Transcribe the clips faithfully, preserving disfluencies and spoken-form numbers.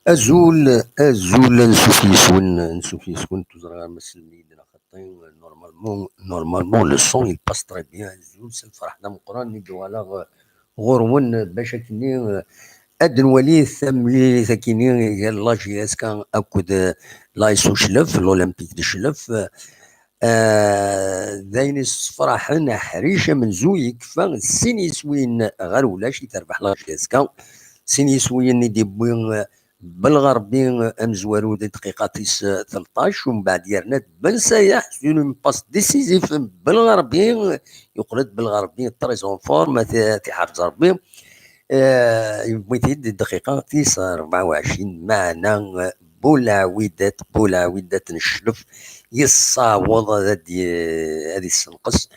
Azul, azul, ansuf yes-wen, ansuf yes-wen, tuẓra ma selmen-iyi-d neɣ xaṭi, normalement, normalement, le son, il passe très bien, azul, s lferḥ d ameqqran i d-uɣaleɣ ɣur-wen, bac akkenni, eh, ad nwali tamlilit akkenni gar la J S K akked, eh, l'A S Uclef, l'Olympique de Chlef. Eh, d ayen yessefraḥen, aḥric amenzu yekfa sin yiswiyen ɣer ulac i terbeḥ la J S K. Sin yiswiyen i d-yewwi, eh, Belɣerbi, eh, amezwaru di dqiqat-is, eh, tleṭṭac, umbeɛd yerna-d Ben Sayaḥ, sur une passe décisive, Belɣerbi, eh, yeqqel-d Belɣerbi très en forme, ad t-, ad t-iḥrez Rebbi. Eh, yewwi-t-id di dqiqa tis rebɛa u ɛecrin, meɛna, eh, Bulaɛwidat, Bulaɛwidat n Cclef yessaweḍ ad, ad y-, ad yessenqes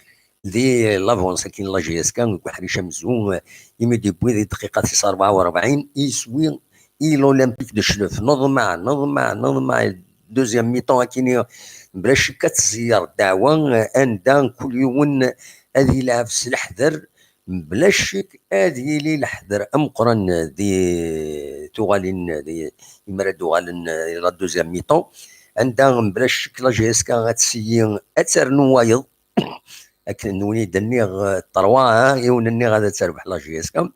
di l'avance akin la J S K deg uḥric amenzu, eh, imi d-yewwi di dqiqa tis rebɛa u rebɛin, iswi i l'Olympique de Cclef. Neḍmeɛ, neḍmeɛ, neḍmeɛ, deuxième mi-temps akini, bla ccek ad tẓeyyer ddeɛwa, eh, anda kul yiwen ad yelɛeb s leḥder, bla ccek ad yili leḥder ameqqran di tuɣalin, di, imi ara d-uɣalen, eh, la deuxième mi-temps, anda bla ccek la J S K ad tseyyi ad ternu wayeḍ. Akken nwen i d-nniɣ, eh, trois un, yiwen nniɣ ad terbeḥ la J S K.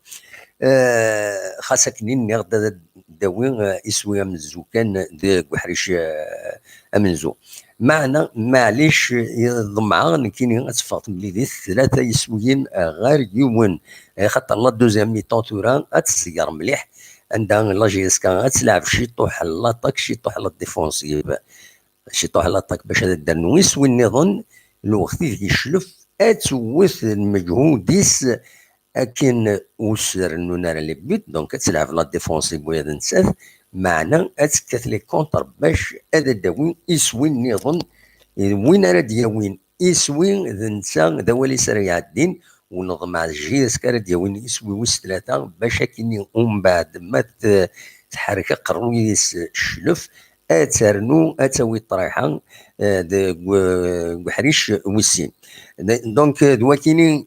Eh, xas akken i nniɣ-d ad d-tawi, eh, iswi amenzu kan deg uḥric, eh, amenzu. Meɛna, maɛlic, eh, ḍemɛeɣ nekkini ad teffeɣ temlilit tlata yiswiyen ɣer yiwen. Eh, xaṭer la deuxième mi-temps tura ad tẓeyyer mliḥ, anda la J S K ad telɛeb ciṭuḥ l'attaque, ciṭuḥ la défensive. Ciṭuḥ l'attaque bac ad d-ternu iswi nniḍen, lweqt ideg yeclef ad tewwet lmeǧhud-is akken ur s-rennun ara les buts, donc ad telɛeb la défensive ula d nettat, meɛna ad tekkat les contres bac ad d-tawi iswi nniḍen, d win ara d-yawin iswi d netta d awal-is ara iɛeddin, u neḍmeɛ d J S K ara d-yawin iswi wis tlata, bac akkin umbeɛd ma t-, tḥerrek aqerruy-is cclef, ad ternu, ad tawi ṭṭriḥa, eh, deg, eh, deg uḥric wis sin. D-, donc, eh, d wakini,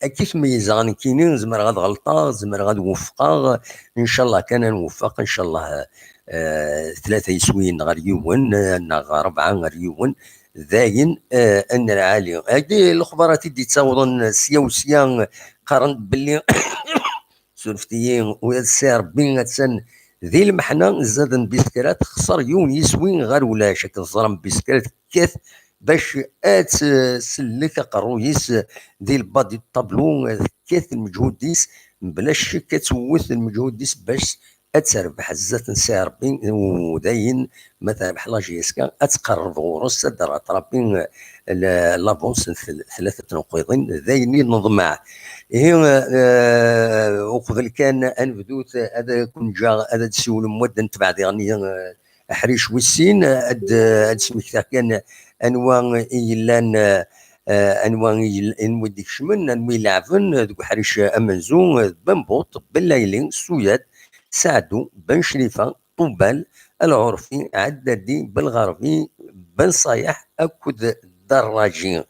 akka i t-meyyzeɣ nekkini, zemreɣ ad ɣelṭeɣ, zemreɣ ad weffqeɣ, ncallah kan ad nweffeq, ncallah, eh, tlata yiswiyen ɣer yiwen, eh, neɣ rebɛa ɣer yiwen, dayen, eh, ad nerɛali. Agi lexbarat i d-yettawḍen sya u sya, qqaren-d belli surfet-iyi, ula d Si Rebbi attan di lmeḥna, zzaden Biskra texṣer yiwen yiswi ɣer ulac. Akken teẓram Biskra tekkat bac ad tsellek aqerruy-is di lbadi n ṭablu, tekkat lmeǧhud-is, mebla ccek ad tewwet lmeǧhud-is bac ad terbeḥ zdat n Si Rebbi, u dayen ma terbeḥ la J S K ad tqerreb ɣur-s, ad d-terr Rebbi, eh, la-, l'avance n tel-, tlata tneqqiḍin, d ayen i neḍmeɛ. Ihi, eh, uqbel kan ad nebdut, ad kun-ǧǧeɣ ad d-siwlem wadden tebɛed iɣni, eh, aḥric wis sin, ad, ad smektaɣ kan anwa i yellan, eh, anwa i yel-, anwa i d-ikecmen, anwa i ileɛben deg uḥric amenzu, eh, Ben Buṭ, Ben Layli, Suyad, Saɛdu, Ben Crifa, Ṭubbal, Lɛurfi, Ɛeddadi, Belɣerbi, Ben Ṣayeḥ akked Dda Rraǧi.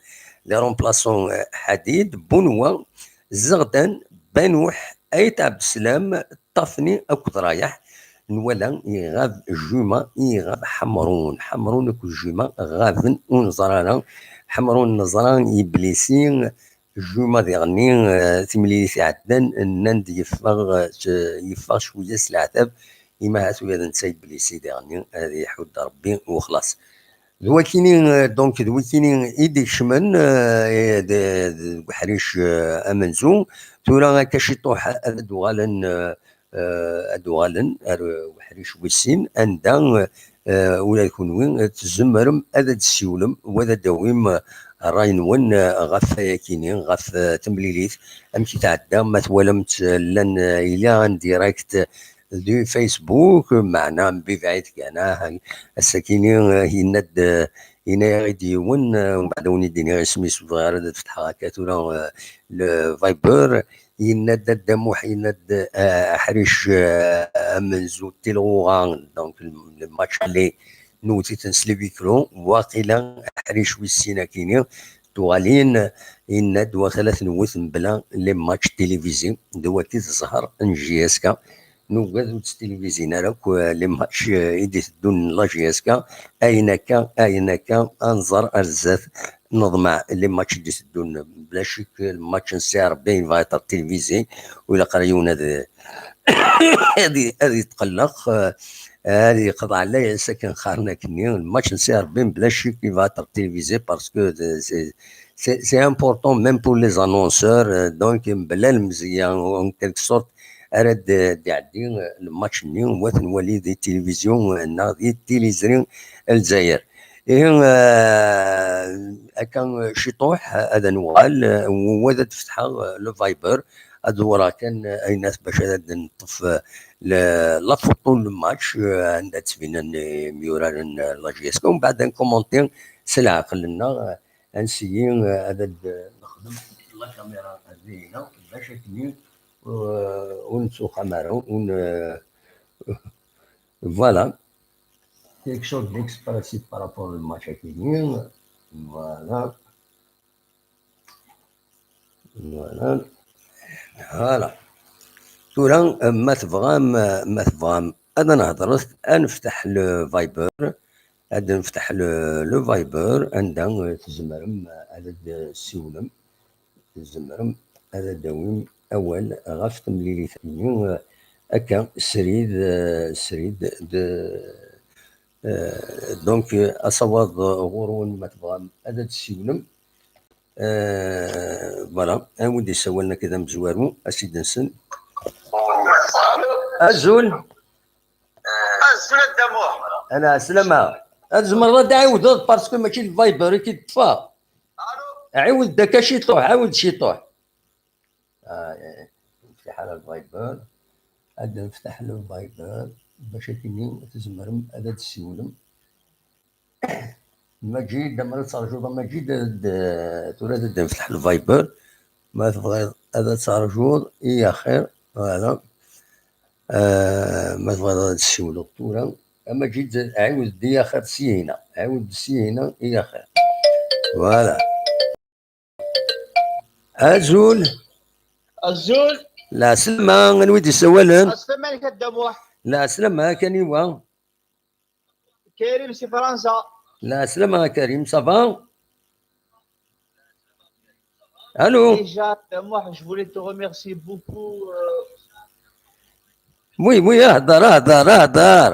Les remplaçants, eh, Ḥadid, Bunwa, Zeɣdan, Banuḥ, Ayt Ɛebdeslam, Ṭafni akked Rayeḥ. Nwala iɣab Juma, iɣab Ḥemrun. Ḥemrun akked Juma ɣaben, ur neẓra ara. Ḥemrun neẓra iblisi, Juma diɣenni, eh, timlilit iɛeddan, nnan-d yeffeɣ, eh, yeffeɣ cwiya s leɛtab, imi ahat ula d netta iblisi diɣenni ad iḥudd Rebbi u xlaṣ. D wakini, eh, donc, d wakini i d-ikecmen, eh, d-, d-, deg uḥric, eh, amenzu. Tura akka ciṭuḥ ad d-uɣalen, eh, eh, ad d-uɣalen ar, eh, uḥric wis sin, anda, eh, ula d kunwi, eh, tzemrem ad d-tessiwlem, wa ad d-tawim, eh, ṛṛay-nwen, eh, ɣef wayakini, ɣef, eh, temlilit, amek i tɛedda, ma twalam-tt, eh, llan, eh, yella en direct, eh, du Facebook, meɛna mbibaɛid kan, ah, ass-akini, eh, yenna-d, eh, yenna-yaɣ-id yiwen, eh, umbeɛd ad wen-id-iniɣ isem-is, ur bɣiɣ ara ad fetḥeɣ akka tura, eh, le Viber, yenna-d Dda Muḥ, yenna-d, eh, aḥric, eh, amenzu n Tilɣuɣa, donc le, le match aller, newwet-iten s les huis clos, waqila aḥric wis sin akini, tuɣalin, yenna-d waqila ad ten-newwet mebla les matchs télévisés, d wagi d zzher n J S K. nugad ur ttilivisin ara akk, eh, les matchs, eh, i d-iteddun n la J S K. Ayen akka, ayen akka, ad nẓer ar zdat, neḍmeɛ les matchs i d-iteddun. Bla ccek, le match n C R B il va être télévisé, u ilaq ara yiwen ad, ad, ad yetqelleq, eh, ad yeqḍeɛ layas akken qqaren akkenni. Le match n C R B, bla ccek, il va être télévisé parce que, eh, c'est, c'est, c'est important même pour les annonceurs, eh, donc, mebla lemzeyya, en quelque sorte, ara d-, d-iɛeddi, eh, le match-nni, u ad t-nwali di tilivizyu, eh, neɣ di tiliẓri n Lezzayer. Ihi, eh, akka, eh, ciṭuḥ, eh, ad nuɣal, eh, u ad d-fetḥeɣ, eh, le Viber, ad dewreɣ kan, eh, ayennat bac ad d-neṭṭef, eh, le, la photo n le match, eh, anda ttbinen, eh, imyuraren, eh, la J S K, u mbeɛd ad nkumunti s leɛqel-nneɣ, eh, ad nsiyi, eh, ad d-nexdem la caméra ar dihin-a, bac akken, eh, ur nettuxam ara, ur n-, voilà. Quelque chose d'expressif par rapport au match akini. Voilà. Voilà. Voilà. Tura, eh, ma tebɣam, eh, ma tebɣam, ad nehḍret, ad nefteḥ le Viber, ad nefteḥ le, le Viber, anda, eh, tzemrem, eh, ad d-tessiwlem, tzemrem ad d-tawim awal ɣef temlilit-nni, eh, akka, srid, eh, srid, de, eh, donc, eh, asawaḍ, eh, ɣur-wen, ma tebɣam ad d-tessiwlem. Eh, voilà, awi-d isawalen akka d amezwaru, ad s-id-nsen. Azul. Azul a Dda Muḥ. Ala, slama. Ad tzemreḍ ad d-ɛiwdeḍ, parce que mačči d Viber i k-id-ṭṭfeɣ. Ɛiwed-d akka ciṭuḥ, ɛiwed ciṭuḥ. Ah, eh, nefteḥ ara le Viber. Ad nefteḥ le Viber, bac akken tzemrem ad d-tessiwlem. Maǧid, ma la tettṛaǧuḍ a Maǧid, ad, tura ad d-nefteḥ le Viber. Ma tebɣiḍ ad tettṛaǧuḍ, i axir, voilà. Eh, ma tebɣiḍ ad tessiwleḍ tura, a Maǧid, ɛiwed-d i axir syin-a. Ɛiwed-d syin-a i axir. Voilà. Azul. Azul. Lɛeslama, anwa i d-yessawalen? Lɛeslama-inek a Dda Muḥ. Lɛeslama, akaniwa. Karim si Fransa. Lɛeslama a Karim, ça va? Allô? Déjà, Dda Muḥ, je voulais te remercier beaucoup, euh. Oui, oui, hder, hder, hder.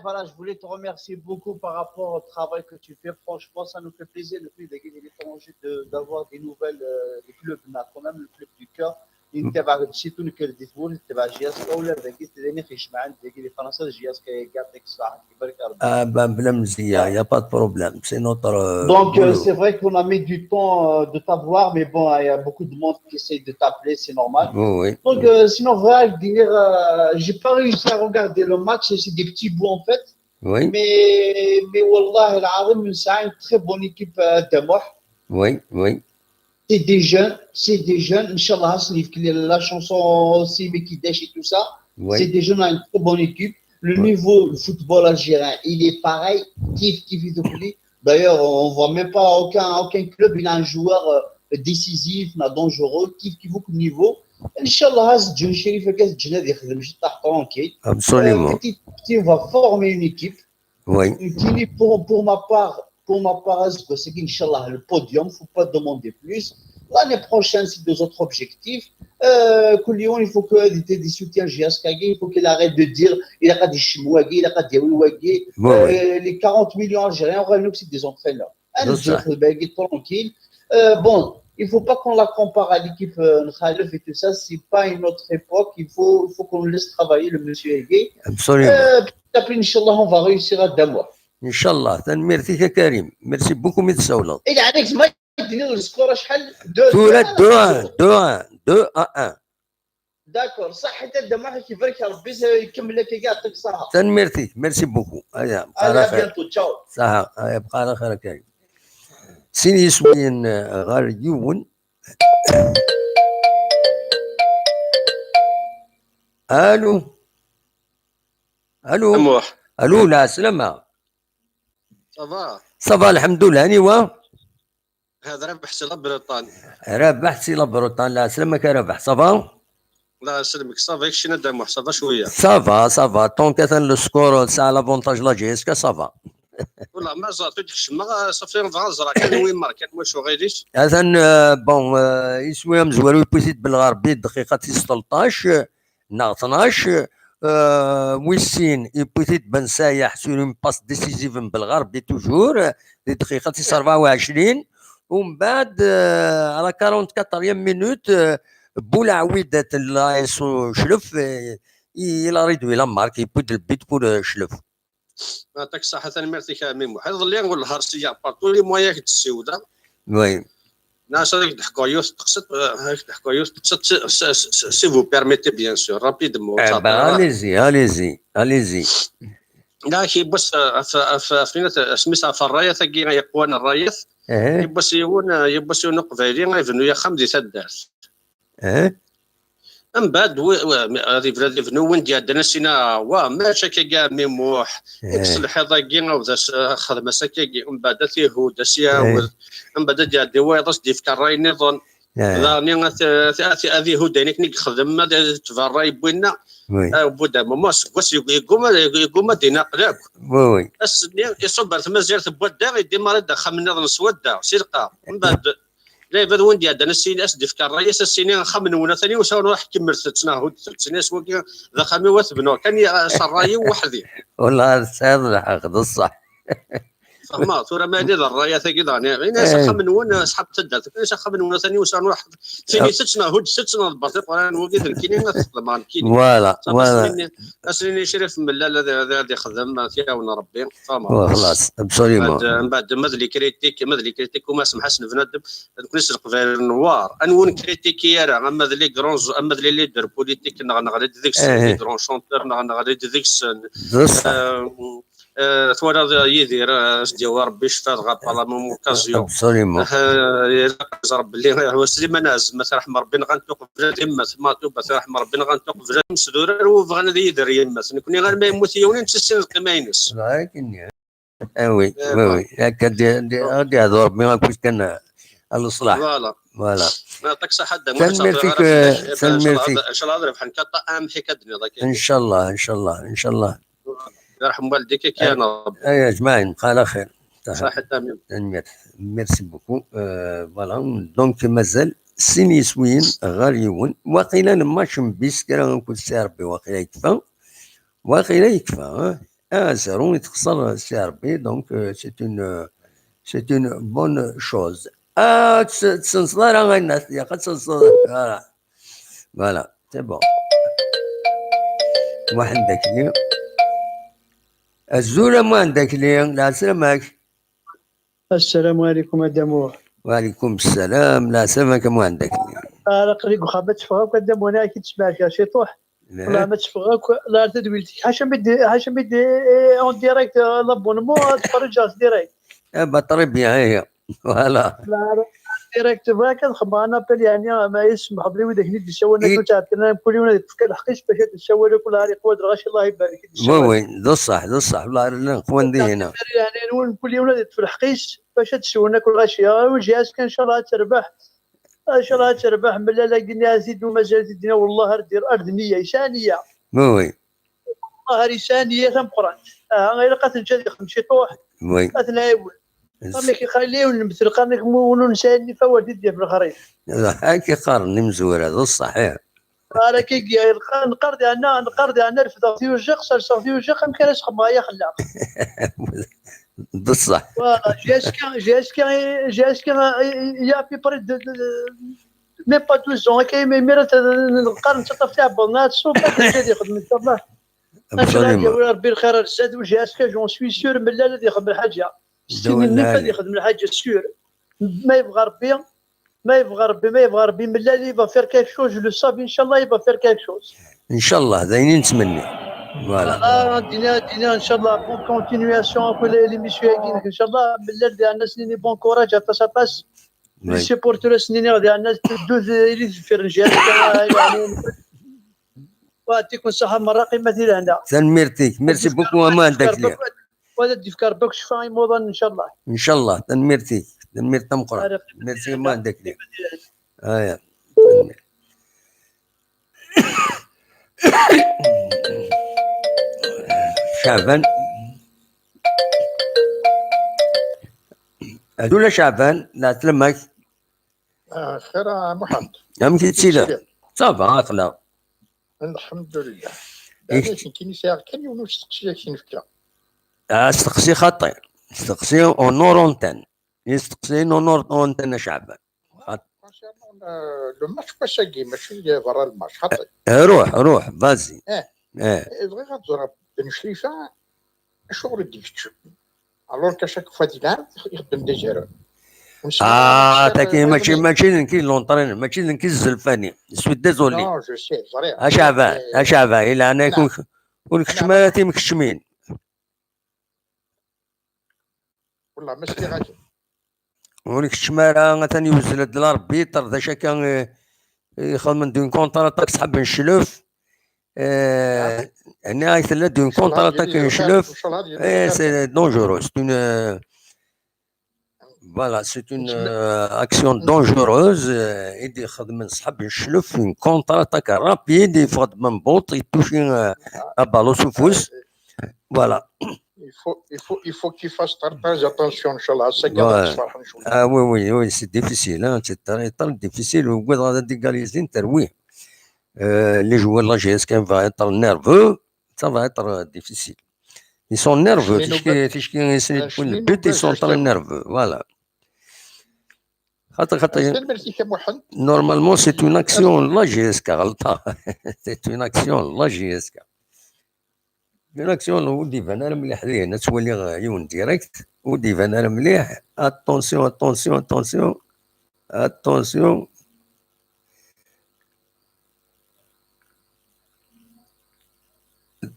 Voilà, je voulais te remercier beaucoup par rapport au travail que tu fais. Franchement, ça nous fait plaisir, le pays de l'étranger, de, d'avoir des nouvelles, euh, des clubs. On a quand même le club du cœur. نتابع surtout le club de football, نتابع J S K ولا ذاك تاني خيش معانا ذاك اللي فرنسا J S K يعطيك الصحة، يبارك ربي. Ah ben, بلا مزية, y a pas de problème, c'est notre, euh, boulot. Donc, euh, c'est vrai qu'on a mis du temps, euh, de t'avoir, mais bon, il y a beaucoup de monde qui essaye de t'appeler, c'est normal. Oui, oui. Donc, euh, sinon, voilà, je veux dire, euh, j'ai pas réussi à regarder le match, c'est des petits bouts en fait. Oui. Mais, mais والله العظيم, c'est une très bonne équipe, euh, Dda Muḥ. Oui, oui. C'est des jeunes, c'est des jeunes. Inch'Allah, c'est la chanson aussi, Mekki Dech et tout ça. Oui. C'est des jeunes, une très bonne équipe. Le niveau, le football algérien, il est pareil. Kif, kif, il oublie. D'ailleurs, on voit même pas aucun, aucun club, il a un joueur, euh, décisif, dangereux, kif, kif, au niveau. Inch'Allah, c'est John Sherif, c'est John Sherif, tranquille. Absolument. Euh, petit, petit, on va former une équipe. Oui. Nekkini, pour, pour ma part, pour ma part, c'est que, Inch'Allah, le podium, faut pas demander plus. L'année prochaine, c'est deux autres objectifs. Euh, كل يوم, il faut que des, des soutiens J S K, il faut qu'il arrête de dire, il a des Chinois, il a des Huawei. Oui, oui. Euh, les quarante millions algériens, on va nous, c'est des entraîneurs. Allez, tranquille. Euh, bon, il faut pas qu'on la compare à l'équipe, euh, Khalef et tout ça, c'est pas une autre époque, il faut, il faut qu'on laisse travailler le monsieur Agué. Absolument. Euh, petit à petit, Inch'Allah, on va réussir à Dda Muḥ. Inch'Allah, tanemmirt-ik a Karim. Merci beaucoup, mi tsawleḍ. Et Alex, ma تديني le score شحال؟ Deux, tura deux un, deux un, deux à un. D'accord, صحيت a Dda Muḥ, يبارك ربي, يكمل لك, يعطيك الصحة. Tanemmirt-ik, merci beaucoup. Aya, à bientôt, ciao. Ṣaḥa, aya, bqa ɛla xir a Karim. Sin yiswiyen, eh, ɣer yiwen. Allô? Allô? Amuḥ. Allô, lɛeslama. Ça va? Ça va, lḥemdullah, aniwa? هذا رابح سي لابروطان. رابح سي لابروطان، لا سلامك يا رابح، ça va؟ La, selmek, ça va, kečč a Dda Muḥ, ça va cwiya? Ça va, ça va. Donc, atan le score, ça a l'avantage la J S K, ça va. Wala ma ẓerɣ-t ur d-kecmeɣ, ah, safi bɣiɣ ad ẓreɣ kan win markan, wacu ɣil-ik? Atan, euh, bon, euh, iswi amezwaru yewwi-t-id Belɣerbi dqiqa tis tleṭṭac, euh, neɣ tnac, euh, wis sin yewwi-t-id Ben Sayaḥ sur une passe décisive n Belɣerbi toujours, euh, di dqiqa tis rebɛa u ɛecrin, umbeɛd, euh, à la quarante-quatrième minute, euh, Boulaouid la S O Chlef, euh, il a réduit la marque, yewwi-d le but pour, euh, Chlef. Yeɛṭik ṣṣeḥḥa, tanemmirt-ik a ɛemmi Muḥ. Iḍelli ur lharsiya, par tous les moyens ak-d-ssiwleɣ. Oui. Nas, ad ak-d-ḥkuɣ yiwet teqsiṭ, eh, ad ak-d-ḥkuɣ yiwet teqsiṭ, si, si, si, si vous permettez, bien sûr, rapidement. Eh ben, allez-y, allez-y, allez-y. Yak, yiwwas, eh, af, af, af, af, asmi-s ɣef rrayat-agi yeqwan rrayat, Eh, yiwwas yiwen, eh, yiwwas yiwen uqbayli, ibnu axxam di taddart. eh. Mbeɛd, wi, wi, mi, ad ibna, ad ibnu win d-iɛeddan a s-ina, wa, mačči akkagi a ɛemmi Muḥ, kkes lḥiḍ-agi, awed as, xdem-as akkagi, mbeɛd ad t-ihud, ad s-iɛawed, mbeɛd ad d-iɛeddi wayeḍ, ad s-d-yefk ṛṛay nniḍen. Eh, Daɣen ad, ad, ad, ad ihud ayen akken i yexdem, ad, ad yetbeɛ ṛṛay n winna. oui. Ah, bu d ammus, seg wass yeg-, yegguma, yegguma ad inaqel akk. Oui, oui. Ass-nni, iṣubb ar tmazirt n wadda, idimar-d axxam nniḍen s wadda, si lqaɛ. Mbeɛd, la ibad win d-iɛeddan a s-yini, ad s-d-yefk ṛṛay-is, a s-yini axxam-nwen atan i usa ruḥ kemmlet-t neɣ huddet-t, a s-yini wagi d axxam-iw, ad t-bnuɣ kan i, s ṛṛay-iw weḥd-i. Wallah tesɛiḍ lḥeqq, d ṣṣeḥ. Fehmeḍ, tura ma yella d ṛṛay-agi daɣen, ini-as Eh. axxam-nwen, asḥab taddart, ini-as axxam-nwen atan i usa ruḥ, tini-t neɣ huddet-t neɣ ḍebbret iqran wagi d nekkini, ad t-xedmeɣ nekkini. Voilà, Ṣafi voilà. As-nini, as-nini Crif Mellal ad, ad, ad ixdem ad t-iɛawen Rebbi. Fehmeḍ. Wa xlaṣ, absolument. Mbeɛd, mbeɛd ma d les critiques, ma d les critiques, uma semḥasen bnadem, nekkni s leqbayel nwar. Anwa ur nkritiki ara, ama d les grands, ama d les leaders politiques, neɣ neɣli-d deg-sen, Eh. Les grands chanteurs, neɣ neɣli-d deg-sen. D ṣṣeḥ. Euh, euh, twalaḍ Yidir, euh, as-d-yawi Rebbi ccfa dɣa par la même occasion. Absolument. Ah, ilaq ad ẓer belli, ah, Sliman Ɛazem, ad t-raḥem Rebbi, nɣan-t uqbel ad yemmet, Matoub, ad t-raḥem Rebbi, nɣan-t uqbel ad yemmet, d urar ur bɣan ad Yidir yemmet. Nekkni arma yemmut yiwen, nettessin lqima ines. Ah oui, oui, oui. Akka ad d-, ad d-, ad d-yehdu Rebbi akked kan, ah, leṣlaḥ. Voilà. Voilà. Yeɛṭik ṣṣeḥḥa, Dda Muḥ, Tanemmirt-ik, ur ɣ-, tanemmirt-ik. Inchallah ad rebḥen kaṭa, amek akka d-nniḍ akka. Inchallah, inchallah, inchallah. Yerḥem waldik, akka ya Rebbi. Ay ajmaɛin, bqa ɛla xir. Ṣaḥit, amin. Tanemmirt. Merci beaucoup. Euh, voilà. Donc, mazal sin yiswiyen ɣer yiwen. Waqila le match n bis kra akked Si Rebbi, waqila yekfa. Waqila yekfa, hein? Un zéro i texṣer Si Rebbi, donc, euh, c'est une, euh, c'est une bonne chose. Ah, ts-, tsenseḍ ara ayen ilaq ad tsenseḍ ara. Voilà, c'est bon. Muḥend Akli. Azul a Muḥend Akli, lɛeslama-k. Assalamu ɛlikum a Dda Muḥ. Wa ɛlikum ssalam, lɛeslama-k a Muḥend Akli. Ara aql-i deg uxxam, ad teffeɣ akk a Dda Muḥ, neɣ ad k-id-smaɛkeɣ ciṭuḥ. Wala ma teffeɣ akk, la tedwilt-ik. Ḥaca mi d-, ḥaca mi d-, en direct, euh, l'abonnement, ad tferrǧeɣ direct. Eh ben, très bien, eh. Voilà. La, direct, bɣiɣ kan xedmeɣ un appel, yeɛni, ma yessemḥeḍ i widak i d-yessawalen, akken ur ttɛeṭṭilen ara, mkul yiwen ad yeṭṭef kan lḥeqq-is bac ad d-yessawal akk, la, iqwa-d lɣaci, Allah ibarek. Oui, oui, d ṣṣeḥ, d ṣṣeḥ, la, la, xwan dihina. Yeɛni, anwa mkul yiwen ad yeṭṭef lḥeqq-is bac ad d-ssawalen akk lɣaci. Ah, Ǧiɛas kan, ncallah ad terbeḥ. Ncallah ad terbeḥ, Mellal-agi-nni ad t-id-, mazal ad t-id-nini, wellah ar d-, ar d nniya, yesɛa nniya. Oui, oui. Wellah ar yesɛa nniya tameqqrant. Aha, ilaq ad t-neǧǧ ad yexdem ciṭuḥ, Oui. Ad t-nɛiwen. Qqaren-ak, xali ur nmettel, qqaren-ak, mu ur nesɛi nnif, awer d-id-yaf lexrif. Akka qqaren imezwura, d ṣṣeḥ, ih. Ara kiki, neqqar diɛna, neqqar diɛna refdeɣ tiyujeq, serseɣ tiyujeq, amek ara s-xedmeɣ ay axellaq? D ṣṣeḥ. Voilà, J S K, J S K, J S K, il y a à peu près de, de, de, même pas douze ans, akka, mais, mais, neqqar nettaṭṭaf tiɛebbuḍ-nneɣ, ad tṣubb, ad yexdem, inchallah. Inchallah, ad yawi Rebbi lxir ar zdat, u J S K, j'en suis sûr, Mellal ad yexdem lḥaǧa. Sini-nni ad yexdem lḥaǧa, sûr. Ma yebɣa Rebbi, ma yebɣa Rebbi, ma yebɣa Rebbi, Mellal, il va faire quelque chose, je le savais, inchallah, il va faire quelque chose. Inchallah, d ayen i nettmenni. Voilà. Ah, dina, dina, inchallah, bonne continuation, akk l'émission-agi, inchallah, Mellal, diɛna s-nini bon courage, aṭas, aṭas. Les supporters, s-nini, diɛna, teddut, ili deffir n J S K, yeɛni, ويعطيكم الصحة مرة قيمة لهنا. Tanemmirt-ik. Merci beaucoup a Muḥend Akli. وهذا الدفكار بك شفاء يموضا إن شاء الله. Inchallah. Tanemmirt-ik. Tanemmirt tameqqrant. Merci a Muḥend Akli. Aya. Caɛban. Adula Caɛban, la tlem-ak. Ah, xir a Muḥend. Amek i ttiliḍ? Ça va, aql-aɣ. Lḥemdulillah. Daɣen nekkini sɛiɣ kan yiwen usteqsi ad k-t-in-fkeɣ. Ah, steqsi xaṭi. Steqsi en hors antenne. Isteqsiyen en hors antenne a Caɛban. Concernant le, le match n wass-agi, mačči berra le match, xaṭi. Eh, ruḥ, ruḥ, vas-y. Eh. Eh. Eh, bɣiɣ ad ẓreɣ Ben Crifa acuɣer i d-ikeččem. Alors qu'à chaque fois d-ilɛeb, ixeddem des erreurs. Ah, taki mačči, mačči d nekk i d l'entraîneur, mačči d nekk i d zelfani. Je suis désolé. Non, je sais, ẓriɣ. A Caɛban, a Caɛban, i leɛnaya-k, ur, ur keččem ara timkeččmin. Wallah, ma sliɣ-ak. Ur ikeččem ara, atan yewzel-d l'arbitre, d acu akka, eh, ixedmen d'une contre-attaque, sḥab n cclef. Eh, nniɣ-ak tella d'une contre-attaque n cclef. Eh, c'est dangereux, c'est une, euh, voilà, c'est une, euh, action dangereuse, euh, i d-ixedmen sḥab n cclef, une contre-attaque rapide, yeffeɣ-d Membout, yettuci, euh, la balle s ufus. Voilà. Il faut, il faut, il faut qu'il fasse très, très attention, inchallah. C'est ça qui va se faire, inchallah. Ah oui, oui, oui, c'est difficile, hein. C'est très, très difficile. Ugadeɣ ad égaliser, terwi. Euh, les joueurs de la G S K va être nerveux. Ça va être, euh, difficile. Ils sont nerveux. Ticki, ticki, ils sont très nerveux. Voilà. Xaṭi, xaṭi. Tanemmirt-ik a Muḥend. Normalement, c'est une action n la G S K, ɣelṭeɣ. C'est une action n la G S K. Une action ur d-iban ara mliḥ dihin, ad twaliɣ yiwen direct, ur d-iban ara mliḥ. Attention, attention, attention. Attention.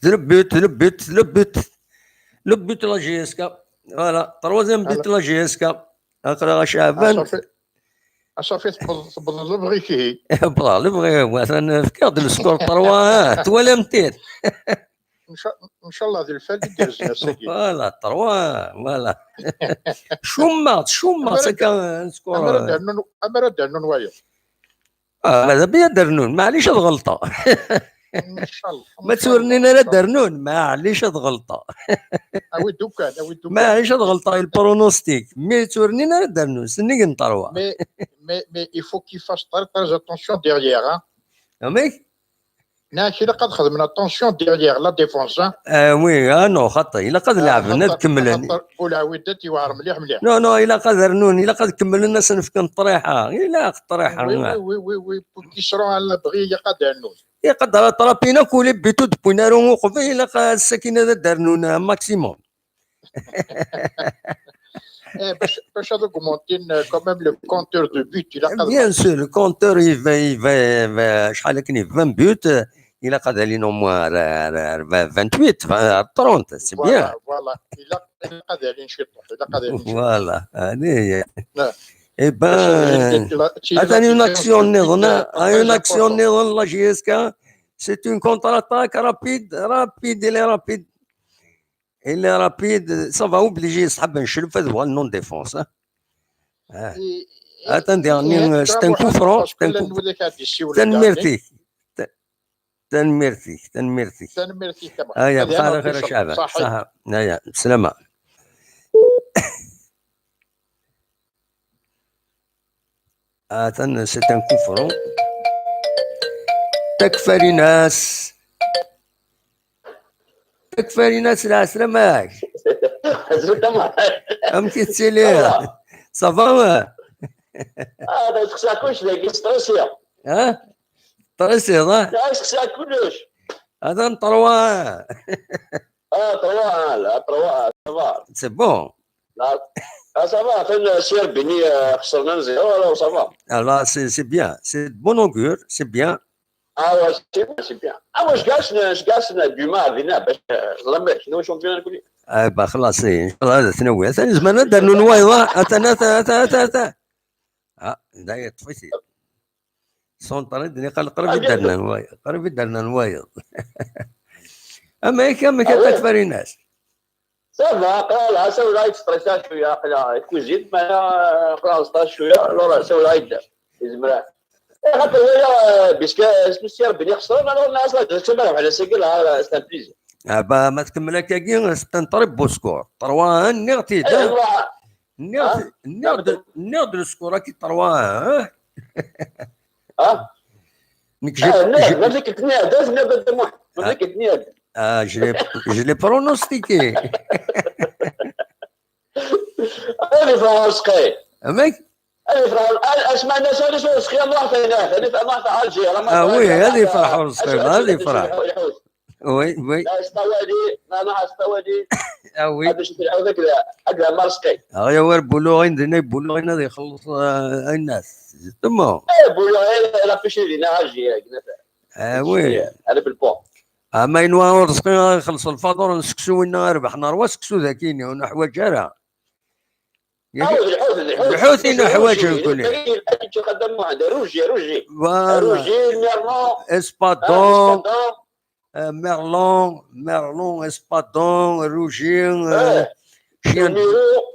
Le but, le but, le but. Le but de la G S K. Voilà, troisième but de la G S K. Aql-aɣ a Caɛban. Asafi, asafi tewweḍ, tewweḍ lebɣi-k ihi. Wwḍeɣ lebɣi, atan fkiɣ-d le score trois un, twalam-t-id. Ncallah d lfal i d-irzen ass-agi. Voilà, trois un, voilà. Cummeɣ-d, cummeɣ-d akka un score. Amer ad d-rnun, amer ad d-rnun wayeḍ. Ah, ma d abrid ad d-rnun, maɛlic ad ɣelṭeɣ. Ncallah. Ma ur rnin ara ad d-rnun, maɛlic ad ɣelṭeɣ. Awi-d ukan, awi-d ukan. Maɛlic ad ɣelṭeɣ i le pronostic, mais ur rnin ara ad d-rnun, sennig n trois. Mais, mais, mais il faut qu'il fasse très, très attention derrière, hein. Amek? Nniɣ-ak ilaq ad xedmen attention derrière la défense, hein. Ah oui, ah non, xaṭi, ilaq ad leɛben, ad kemmlen. Bulaɛwida ad t-yewɛer mliḥ, mliḥ. Non, non, ilaq ad rnun, ilaq ad kemmlen, ad sen-fken ṭṭriḥa, ilaq ṭṭriḥa. Oui, oui, oui, oui, oui, pour qu'ils seront à l'abri, ilaq ad rnun. Ilaq ad rattrapin akk les buts ur d-wwin ara uqbel, ilaq ass-agi ad d-rnun un maximum. Eh, bac, bac ad augmentin, euh, quand même le compteur de but, ilaq ad... Bien sûr, le compteur, il va, il va, il va, acḥal akken, vingt buts, euh, ilaq ad alin au moins ar, ar, ar vingt-huit, vingt, ar trente, c'est bien. Voilà, voilà. Ilaq, ilaq ad alin ciṭuḥ, ilaq ad alin ciṭuḥ. Voilà, allez. Eh ben, atan une action nniḍen, une action nniḍen, la G S K, c'est une contre-attaque rapide, rapide, il est rapide. Il est rapide, ça va obliger ṣṣḥab n Cclef ad uɣalen en défense, hein. Ah. Atan diɣen, c'est un coup franc, c'est un coup. Tanemmirt-ik. Ta-, tanemmirt-ik, tanemmirt-ik. Tanemmirt-ik a Muḥend. Aya, bxir a xir a Caɛban. Ṣaḥa. Aya, bslama. Atan, c'est un coup franc. Takfarinas. Takfarinas, lɛeslama-k. Amek i tettiliḍ? Ça va? Ah, da, sexsiɣ kullec dagi, stressiɣ. Ha? Stressiɣ, ha? Da, sexsiɣ kullec. Atan trois. Ah, trois un, là, trois un, ça va. C'est bon. Là, ah, ça va, atan Serbie, euh, xesren un zéro, alors ça va. Alors, c'est, c'est bien. C'est de bon augure, c'est bien. Ah ouais, c'est bien, c'est bien. Ah, moi, je gagne, je gagne du mal, Vina, parce que, euh, la mec, nous, champion, eh ben, xlaṣ, eh, inchallah, ad t-nawi. Atan zemren ad d-rnun wayeḍ, atan, atan, atan, atan, atan. Ah, da yeṭṭef-it. Centre, d-, niqal qrib i d-rnan wayeḍ, qrib i d-rnan wayeḍ. Amek, amek a Takfarinas? Ça va, aql-aɣ la, ça va, stressé شوية, aql-aɣ la cuisine, mais, euh, aql-aɣ stressé شوية, alors, ça va, yezmer. Xaṭer waya, puisque isem-is Rebbi xesren, alors nniɣ-as la deuxième, alors على ساكن، c'est un plaisir. Ah bah, ma tkemmel akkagi, c'est un très beau score. Trois un, nniɣ-t-id, hein? Nniɣ-t, nniɣ-d, nniɣ-d le score-agi trois un, hein? Ah. Nekk, j'ai, j'ai, nniɣ-d, ma tfekkeḍ-ten-id, nniɣ-d, ah, je l'ai, je l'ai pronostiqué. Ad ifreḥ Rezqi. Amek? Ad ifreḥ, ad, asma nnas ad ifreḥ Rezqi, ad nruḥ tayna, ad ifreḥ, ad nruḥ Alger. Ah oui, ad ifreḥ Rezqi, ad ifreḥ. Oui, oui. Ad nruḥ s tawali, ad nruḥ s tawali. Ah oui. Ad nruḥ s tawali, ad nruḥ Rezqi. Ah, ya wer Buluɣin, dinna Buluɣin ad ixelleṣ, eh, aynas. Justement. Eh, Buluɣin, la pêche dinna Alger. Ah oui. Ala belpont. Ama yenwa ur Rezqi ad ixelleṣ lfaḍur n seksu, winna irbeḥ, nerwa seksu dagini, ur neḥwaǧ ara. Lḥut, lḥut, lḥut. Lḥut i neḥwaǧ nekkni. Rouge, rouge. Voilà. Rouge, merlon. Espadon. Ah, espadon. Euh, merlon, merlon, espadon, rouge, euh, chien de,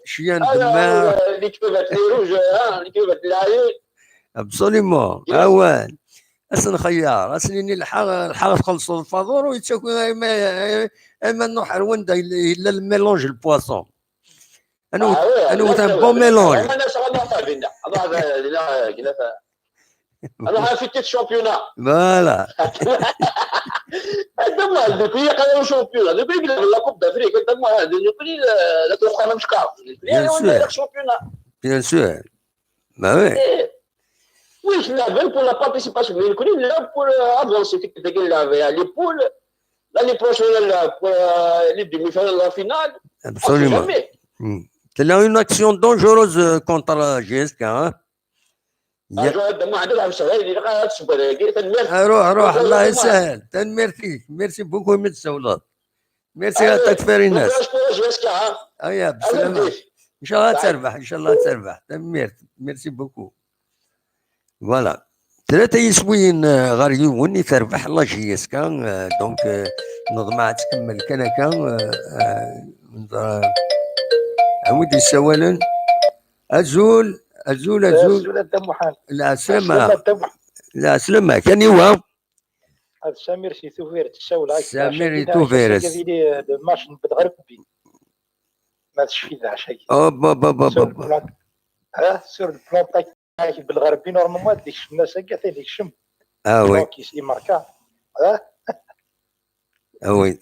chien de mer. Les crevettes, les rouges, hein, les crevettes, les. Absolument. Yes. Ah ouais. Ad sen-nxeyyer, ad sen-nini lḥaq, lḥaq txellṣeḍ lfaḍur, ur yettaki, ama, ama nruḥ ar wanda yella, yella le mélange, le poisson. Ad newt, ah ouais, ad newt un bon mélange. Alors, un futur championnat. Voilà. Anta muɛad, d nekni i yeqqaren championnat. D nekni i yellan la Coupe d'Afrique. Anta muɛad, d nekni, euh, la tuqqar amecqar. Bien sûr. Championnat. Bien sûr. Bah oui. Oui, je l'avais pour la participation. Mais le Kouline, là, pour, euh, avancer, c'est que les poules, l'année prochaine, là, pour, euh, les demi-finales, la finale. Absolument. On sait jamais. Hmm. C'est là une action dangereuse, euh, contre la J S K, hein. Ah, ruḥ, ruḥ, Allah yessahel. Tanemmirt. Merci beaucoup, merci beaucoup. Merci à toi, Farinas. Aya, bselama. Inchallah ad terbeḥ, inchallah ad terbeḥ. Tanemmirt. Merci beaucoup. Voilà. Tlata yiswiyen, euh, ɣer yiwen i terbeḥ la J S K, euh, donc, euh, neḍmeɛ ad tkemmel kan akka, euh, euh, neẓra. Anwa i d-yessawalen? Azul, azul, azul. Azul a Dda Muḥend. Lɛeslama. Azul a Dda Muḥend. Lɛeslama, aniwa? Ad Samir si Tubiret, ssawleɣ-ak. Samir i Tubiret. Ad yili, euh, le match n Bedɣerbi. Ma tecfiḍ leɛca-agi. Oh, ba, ba, ba, ba, ba. Sur le plan, ah, sur le plan tactique, Bedɣerbi, normalement, ad d-ikcem ass-agi, atan ikcem. Ah oui. Donc, il marque. Ah. Ah oui,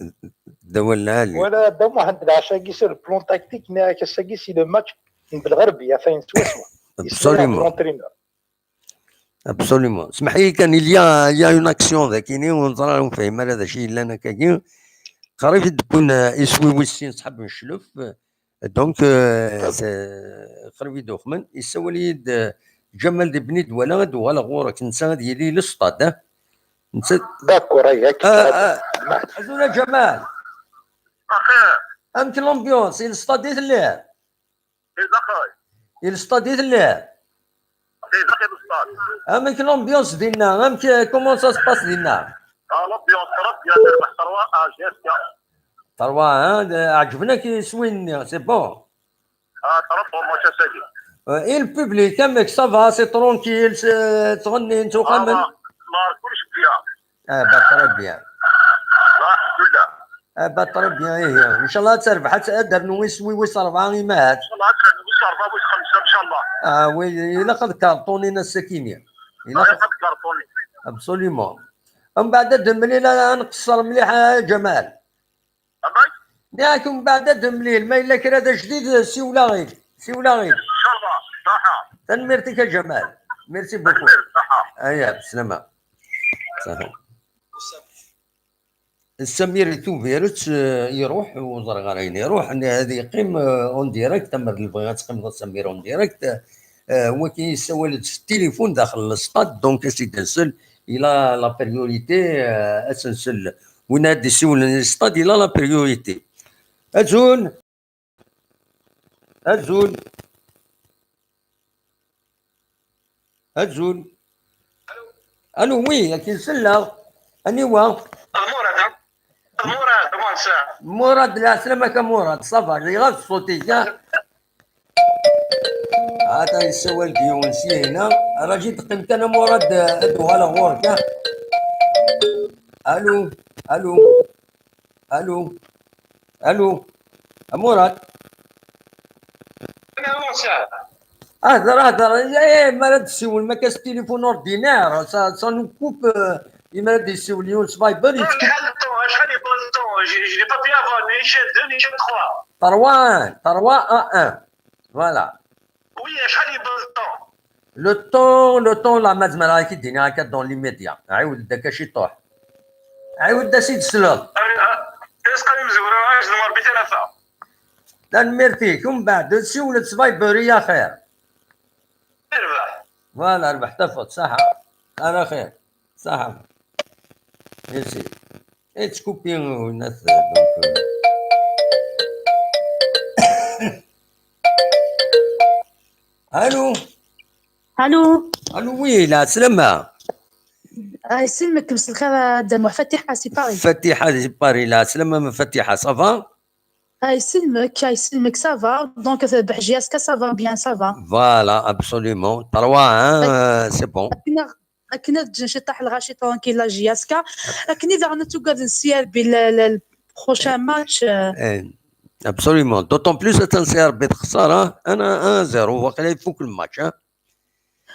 d awal lɛali. Wala Dda Muḥend, leɛca-agi, sur le plan tactique, nniɣ-ak ass-agi, c'est le match n Bedɣerbi, atan swaswa. Absolument. L'entraîneur. Absolument. Smeḥ-iyi kan, il y a, il y a une action dagini, ur neẓra, ur nefhim ara d acu yellan akkagi. Qrib i d-wwin, euh, iswi wis sin, ṣṣḥab n Ccluf. Donc, euh, c'est, qrib i d-uxmen. Yessawal-iyi-d, euh, Ǧamal di Bni Dwala, ad uɣaleɣ ɣur-k. Netta ad yili le stade, eh? Netta. D'accord, ay, ak-, ah, ah. Azul a Ǧamal. Axir. Amek l'ambiance? I le stade i telliḍ? I daxel. I le stade i telliḍ? I daxel le stade. Amek l'ambiance dinna? Amek, comment ça se passe dinna? Ah, l'ambiance, très bien, terbeḥ trois un, J S K. Trois un, ɛeǧben-ak yiswiyen-nni, c'est bon. Ah, très bon, moi, ça, ça y est. Euh, et le public, amek, ça va, c'est tranquille, c'est, ttɣennin, ttuqamen? Ah, ma, ma, كلش bien. Ah, bah, très bien. Ah, الحمد لله. Ah, bah, très bien, ih. Inchallah ad terbeḥ, ad, ad d-ternu iswi wis rebɛa i Mahat. Inchallah ad ternu wis rebɛa, wis xemsa, inchallah. Ah, oui, ilaq ad karṭunin ass-akini. Ilaq ad karṭunin. Absolument. Mbeɛd ad nemlil, ad nqeṣṣer mliḥ, a Ǧamal. Amek? Nniɣ-ak mbeɛd ad nemlil, ma yella kra d ajdid, siwel-aɣ-id. Siwel-aɣ-id. Inchallah, ṣaḥa. Tanemmirt-ik a Ǧamal. Merci beaucoup. Tanemmirt, ṣaḥa. Aya, bslama. Ṣaḥa. Samir i Tubiret, euh, iruḥ, ur ẓriɣ ara ayen iruḥ, ne-, ad yeqqim, euh, en direct, amer lebɣi ad teqqimeḍ a Samir en direct, euh, wagi yessawal-d s tilifun daxel n l'stade, donc ad s-id-nsel, il a la priorité, euh, ad s-nsel. Win ad d-isiwlen i l'stade, il a la priorité. Azul! Azul! Azul! Allô, oui, akin selleɣ. Aniwa? Murad, hein? Murad, Murad. Murad, lɛeslama-k a Murad, ça va, iɣab ṣṣut-ik, ha? Ata yessawal-d yiwen sya hina. Raǧi teqqim kan a Murad, ad uɣaleɣ ɣur-k, ah. Allô, allô, allô, allô, a Murad. Ah, hder, hder. Eh, mi ara d-tessiwel, ma akka s téléphone ordinaire, ça, ça nous coupe, euh, mi ara d-yessiwel yiwen s Viber, acḥal de temps, acḥal de temps, je, je n'ai pas pu avoir ni chaîne deux, ni chaîne trois. Trois un, trois un un. Voilà. Oui, acḥal de temps. Le temps, le temps, là, ma zemreɣ ad ak-d-iniɣ akka dans l'immédiat. Ɛiwed-d akka ciṭuḥ. Ɛiwed-d a sidi tesleḍ. Isqal imezwura, ajdem Rebbi talata. Tanemmirt-ik, umbeɛd siwel-d s Viber i axir. Irbeḥ. Voilà, rbeḥ tafeḍ, ṣaḥa. Ala xir, ṣaḥa. Merci. Yettkupi winat, donc, euh. Allô. Allô. Allô, oui, la salama. Ah, yesselmek, mselxir a Dda Muḥ. Fatiḥa si Paris. Fatiḥa si Paris, la salama, ma Fatiḥa, ça va? Ah, yesselmek, ah, yesselmek, ça va. Donc, euh, J S K, ça va bien, ça va. Voilà, absolument. Trois un, euh, c'est bon. Akken ad ǧǧen ciṭaḥ lɣaci tranquille la J S K. Akken i daɣen ad tugaden si Rebbi le, le, le prochain match, euh. Eh, absolument. D'autant plus atan si Rebbi texṣer, hein. Un zéro, waqila ifuk le match, hein.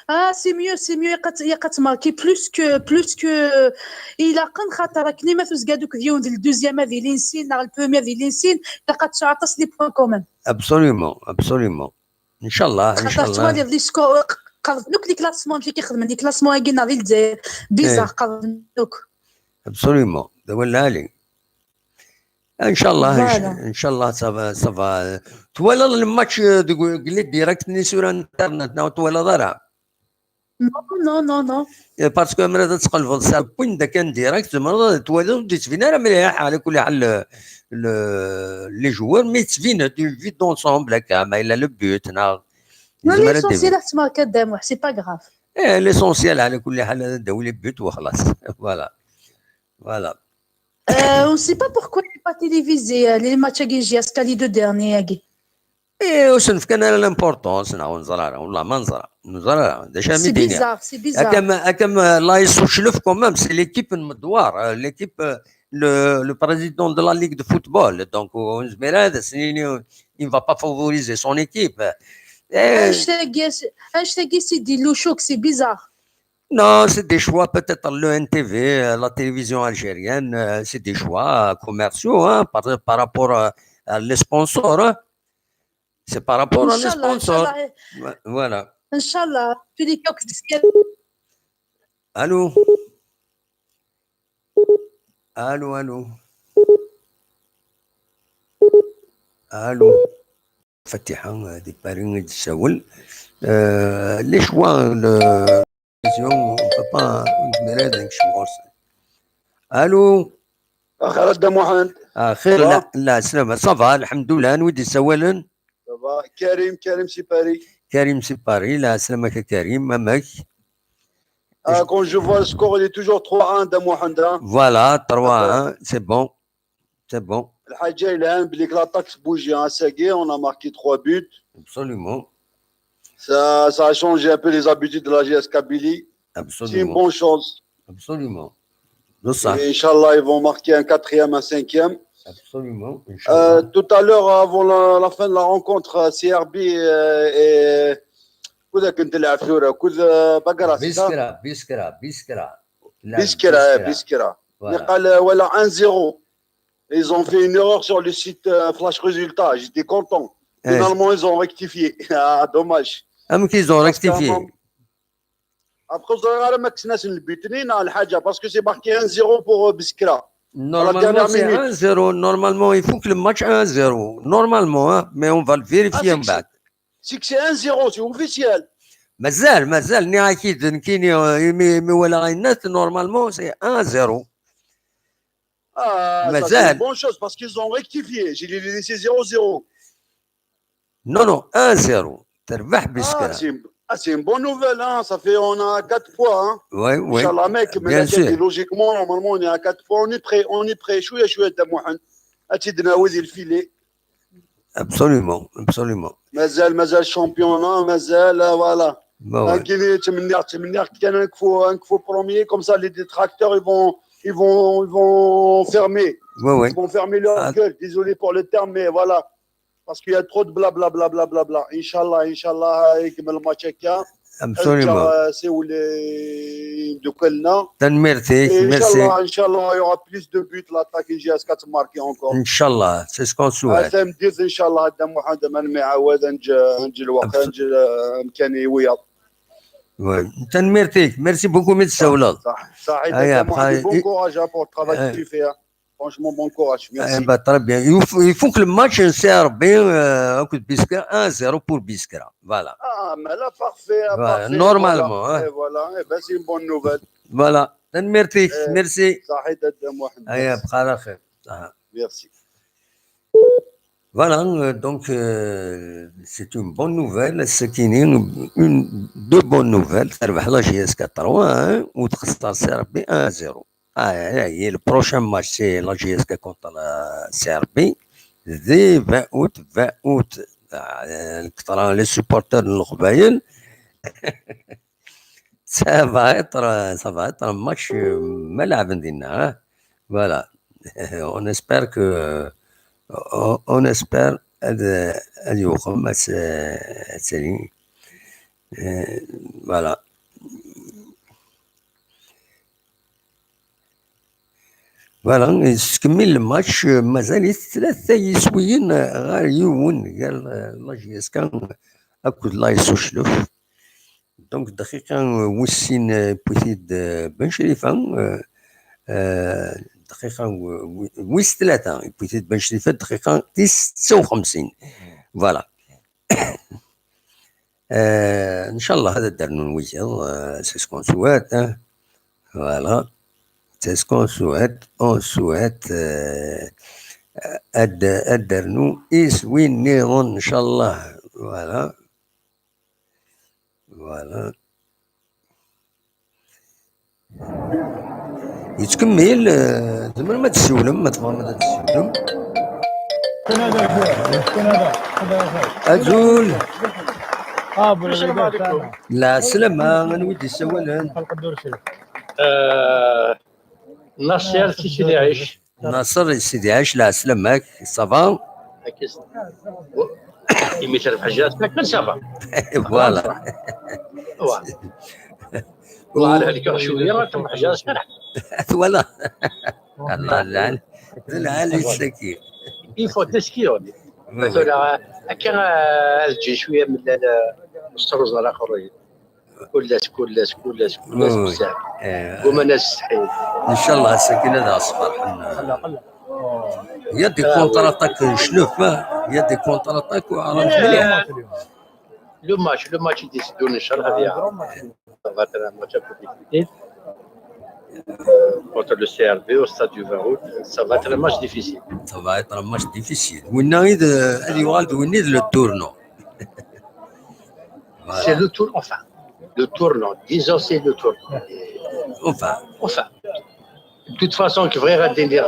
Ah, c'est mieux, c'est mieux. Ilaq ad, ilaq ad tmarki plus que, plus que, euh, ilaqen, xaṭer akken ma tuzga-d akked yiwen di le deuxième ad ilin sin, neɣ le premier ad ilin sin, ilaq ad tesɛu aṭas les points quand même. Absolument, absolument. Inchallah, xaṭer inchallah. Twaliḍ les scores, q-, qerben akk les classements, amek i xedmen les classements-agi neɣ di Lezzayer. Bizarre, eh, qerben akk. Absolument. D awal lɛali. Inchallah, voilà. Inc-, inchallah, ça va, ça va. Twalaḍ le match, euh, deg, deg les directs-nni sur internet, neɣ twalaḍ ara? Non, non, non, non. Eh, parce que ammer ad tqelbeḍ s win d akan direct, tzemreḍ ad twaliḍ, ur d-yettbin ara mliḥ, ɛla kulli ḥal, le, le, les joueurs, mais yettbin-d une vue d'ensemble, akka, ma yella le but, neɣ. Non, yezmer ad d-iban. L'essentiel ad tmarka Dda Muḥ, c'est pas grave. Eh, l'essentiel, ɛla kulli ḥal, ad d-tawi les buts, wa xlaṣ. Voilà. Voilà. Euh, on sait pas pourquoi il n'est pas télévisé, euh, les matchs-agi J S K, les deux derniers-agi. Eh, ur sen-fkan ara l'importance, neɣ ur neẓra ara, wallah ma neẓra, ur neẓra ara, d acu ara d-iniɣ. C'est bizarre, c'est bizarre. Akken, akken, euh, la yessuclef quand même, c'est l'équipe n Medwar, euh, l'équipe, euh, le, le président de la ligue de football, donc, euh, ur nezmir ara ad as-nini, il ne va pas favoriser son équipe. Eh. Annect-agi, annect-agi, c'est des louchouk, c'est bizarre. Non, c'est des choix, peut-être le N T V, euh, la télévision algérienne, euh, c'est des choix, euh, commerciaux, hein, par, par rapport à, à les sponsors, hein. C'est par rapport à les sponsors. Inchallah, inchallah. Ouais, voilà. Inchallah. Tous les cas, c'est... Allô ? Allô, allô ? Allô ? Fatiḥa, euh, di Paris i d-tessawel. Euh, les choix, le, on peut pas, ur nezmir ara ad nekcem ɣur-sen. Allô ? Axir a Dda Muḥend. Axir, ça va ? La, la, slama. Ça va, lḥemdullah, anwa i d-yessawalen? Ça va. Karim, Karim si Paris. Karim si Paris, la, slama-k a Karim, amek? Ah, quand je vois le score, il est toujours trois un, Dda Muḥend, hein. Voilà, trois un, c'est bon. C'est bon. Lḥaǧa yelhan, belli l'attaque bouge, hein, ass-agi, on a marqué trois buts. Absolument. Ça, ça a changé un peu les habitudes de la J S Kabylie. Absolument. C'est une bonne chose. Absolument. Et Inch'Allah, ils vont marquer un quatrième, un cinquième. Absolument, Inch'Allah. Euh, tout à l'heure, avant la, la fin de la rencontre, euh, C R B, euh, et كذا كنت تلعب ثورة، كذا بقرة، c'est ça؟ Biskra, Biskra, Biskra. Biskra, eh, Biskra. Voilà. Mais قال، euh, voilà, un zéro. Ils ont fait une erreur sur le site, euh, Flash Résultat. J'étais content. Eh. Finalement, ils ont rectifié. Ah, dommage. Amek ils ont rectifié? Parce qu'à un moment, après, ur ẓriɣ ara ma kksen-asen le but-nni neɣ lḥaǧa, parce que c'est marqué un zéro pour, euh, Biskra. À la dernière minute. Normalement, c'est un zéro. Normalement, il faut que le match un zéro. Normalement, hein, mais on va le vérifier en bas. Ah, c'est que c'est, c'est que c'est un zéro, c'est officiel. Mazal, mazal, nniɣ-ak-id nekkini, euh, imi, imi walaɣ ayenna, normalement, c'est un zéro. Ah, ça, c'est une bonne chose, parce qu'ils ont rectifié. Je l'ai laissé zéro zéro. Non, non, un zéro. Terbeḥ Biskra. Ah, c'est une, ah, c'est une bonne nouvelle, hein. Ça fait, on a quatre points, hein. Oui, oui. Inch'Allah, mec, bien sûr. Logiquement, normalement, on est à quatre points. On est prêt, on est prêt. شوية شوية Dda Muḥend. Ad tt-id-nawi di le filet. Absolument, absolument. مازال مازال championnat مازال، voilà. Bah ouais. كي تمنيغ تمنيغ كان نكفو نكفو premier, comme ça les détracteurs ils vont ils vont ils vont fermer, Ouais, ouais. Ils vont fermer leur Ah. gueule, désolé pour le terme, mais voilà, parce qu'il y a trop de blabla blabla blabla. Inchallah, Inchallah, يكمل الماتش هكا. Absolument. أرجع سيولي دوكلنا. Tanemmirt-ik, Et merci. Inchallah, Inchallah, il y aura plus de buts, l'attaque N J S quatre marquée encore. Inchallah, c'est ce qu'on souhaite. هذا مدير إن شاء الله، هذا محمد من معاود نجي نجي الوقت Abs- نجي مكاني ويا. Ouais. Tanemmirt-ik, merci beaucoup, mais c'est là. صح صح. Ah, et après, Bon et- courage, hein, pour le travail Ouais. que tu fais, hein. Franchement, bon courage. Eh Merci. ben, très bien. Il faut, il faut que le match, c'est Serbi, euh, un coup de Biskra, un zéro pour Biskra. Voilà. Ah, mais là, parfait, hein, Voilà, parfait, normalement, voilà. Hein. Et voilà, eh ben, c'est une bonne nouvelle. Voilà. Tanemmirt-ik, Euh, merci. صحيت أدى محمد. Aya, bxir axir. Ah. Merci. Voilà, euh, donc, euh, c'est une bonne nouvelle. C'est une, une, deux bonnes nouvelles. Terbeḥ la J S K trois, hein, وتخسر Serbi un zéro. Ah, et le prochain match, c'est la J S K contre la Serbi. Le vingt août, vingt août. Ah, euh, les supporters de Lourbayen. Ça va être, ça va être un match, euh, malade, hein. Voilà. On espère que, on, on espère ad, ad yuɣal, ad, ad tali. Euh, voilà. Voilà, yestkemmil le match, euh, mazal-it tlata yiswiyen, euh, ɣer yiwen, gar, euh, la J S K akked la S O Chlef. Donc, dqiqa, euh, wis sin, euh, yewwi-t-id, euh, Ben Crifa, euh, euh, dqiqa, euh, wi-, wis tlata, yewwi-t-id Ben Crifa, dqiqa tis setta u xemsin. Voilà. Euh, Inchallah, ad d-rnun wiyaḍ, euh, c'est ce qu'on souhaite, hein. Voilà. C'est ce qu'on souhaite. On souhaite, euh, ad, ad d-rnun iswiyen nniḍen, Inchallah. Voilà. Voilà. Yettkemmil, euh, tzemrem ad d-tsiwlem, ma tebɣam ad d-tsiwlem. Azul. Lɛeslama, anwa i d-yessawalen? Euh, Nasser si Sidi Ɛic. Nasser si Sidi Ɛic, lɛeslama-k, ça va? Imi terbeḥ Jasper, ça va. Voilà. Ouais. وعلى هذيك شويه تروح جاسر. Voilà. الله يلعن. يلعن السكين. Il faut تسكيون. مثلا هكا، آه، تجي شويه من ال-، السروز الاخر. كل ناس، كل ناس، كل ناس، كل ناس بزاف. قوم انا استحي. ان شاء الله السكينه هذا اصفر. Il y a des contre-attaques شلوف، il y a des contre-attaques وعرفت مليح. Le match, le match يدي سدون ان شاء الله هذه. Ça va être un match un peu difficile. Contre le C R B au stade du vingt août, ça va être un match difficile. Ça va être un match difficile. وين يد هذه والد وين يد le tournoi. C'est le tour, enfin, le tournant. Disons, c'est le tournant. Enfin. Enfin. De toute façon, كي بغي غادي ندير.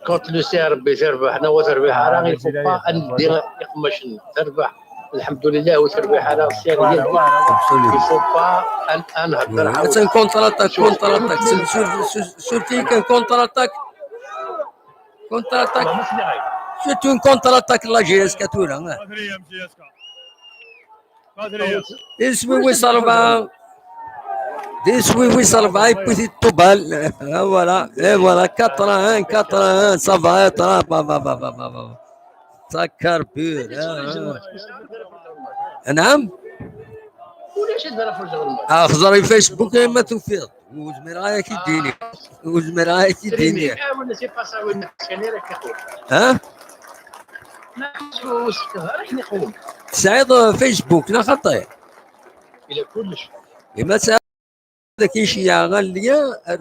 Quand le C R B تربح، حنا وتربح راه il faut pas ندير يقمشنا. تربح. الحمد لله وتربح على السير. Il faut pas نهضر. C'est un contre-attaque, contre-attaque. C'est surtout un contre-attaque. Contre-attaque. C'est une contre-attaque la J S K tura. Iswi wis rebɛa. Iswi wis rebɛa, yewwi-t-id Tubal. Voilà, et voilà, quatre à un, quatre à un, ça va être, ça carbure. نعم. Xẓer i Facebook ma tufiḍ. Ur zmireɣ ara ad k-id-iniɣ. Ur zmireɣ ara ad k-id-iniɣ. Ha? Tesɛiḍ Facebook neɣ xaṭi? Ma tesɛiḍ ad k-nceyyeɛ ɣer lien, ar,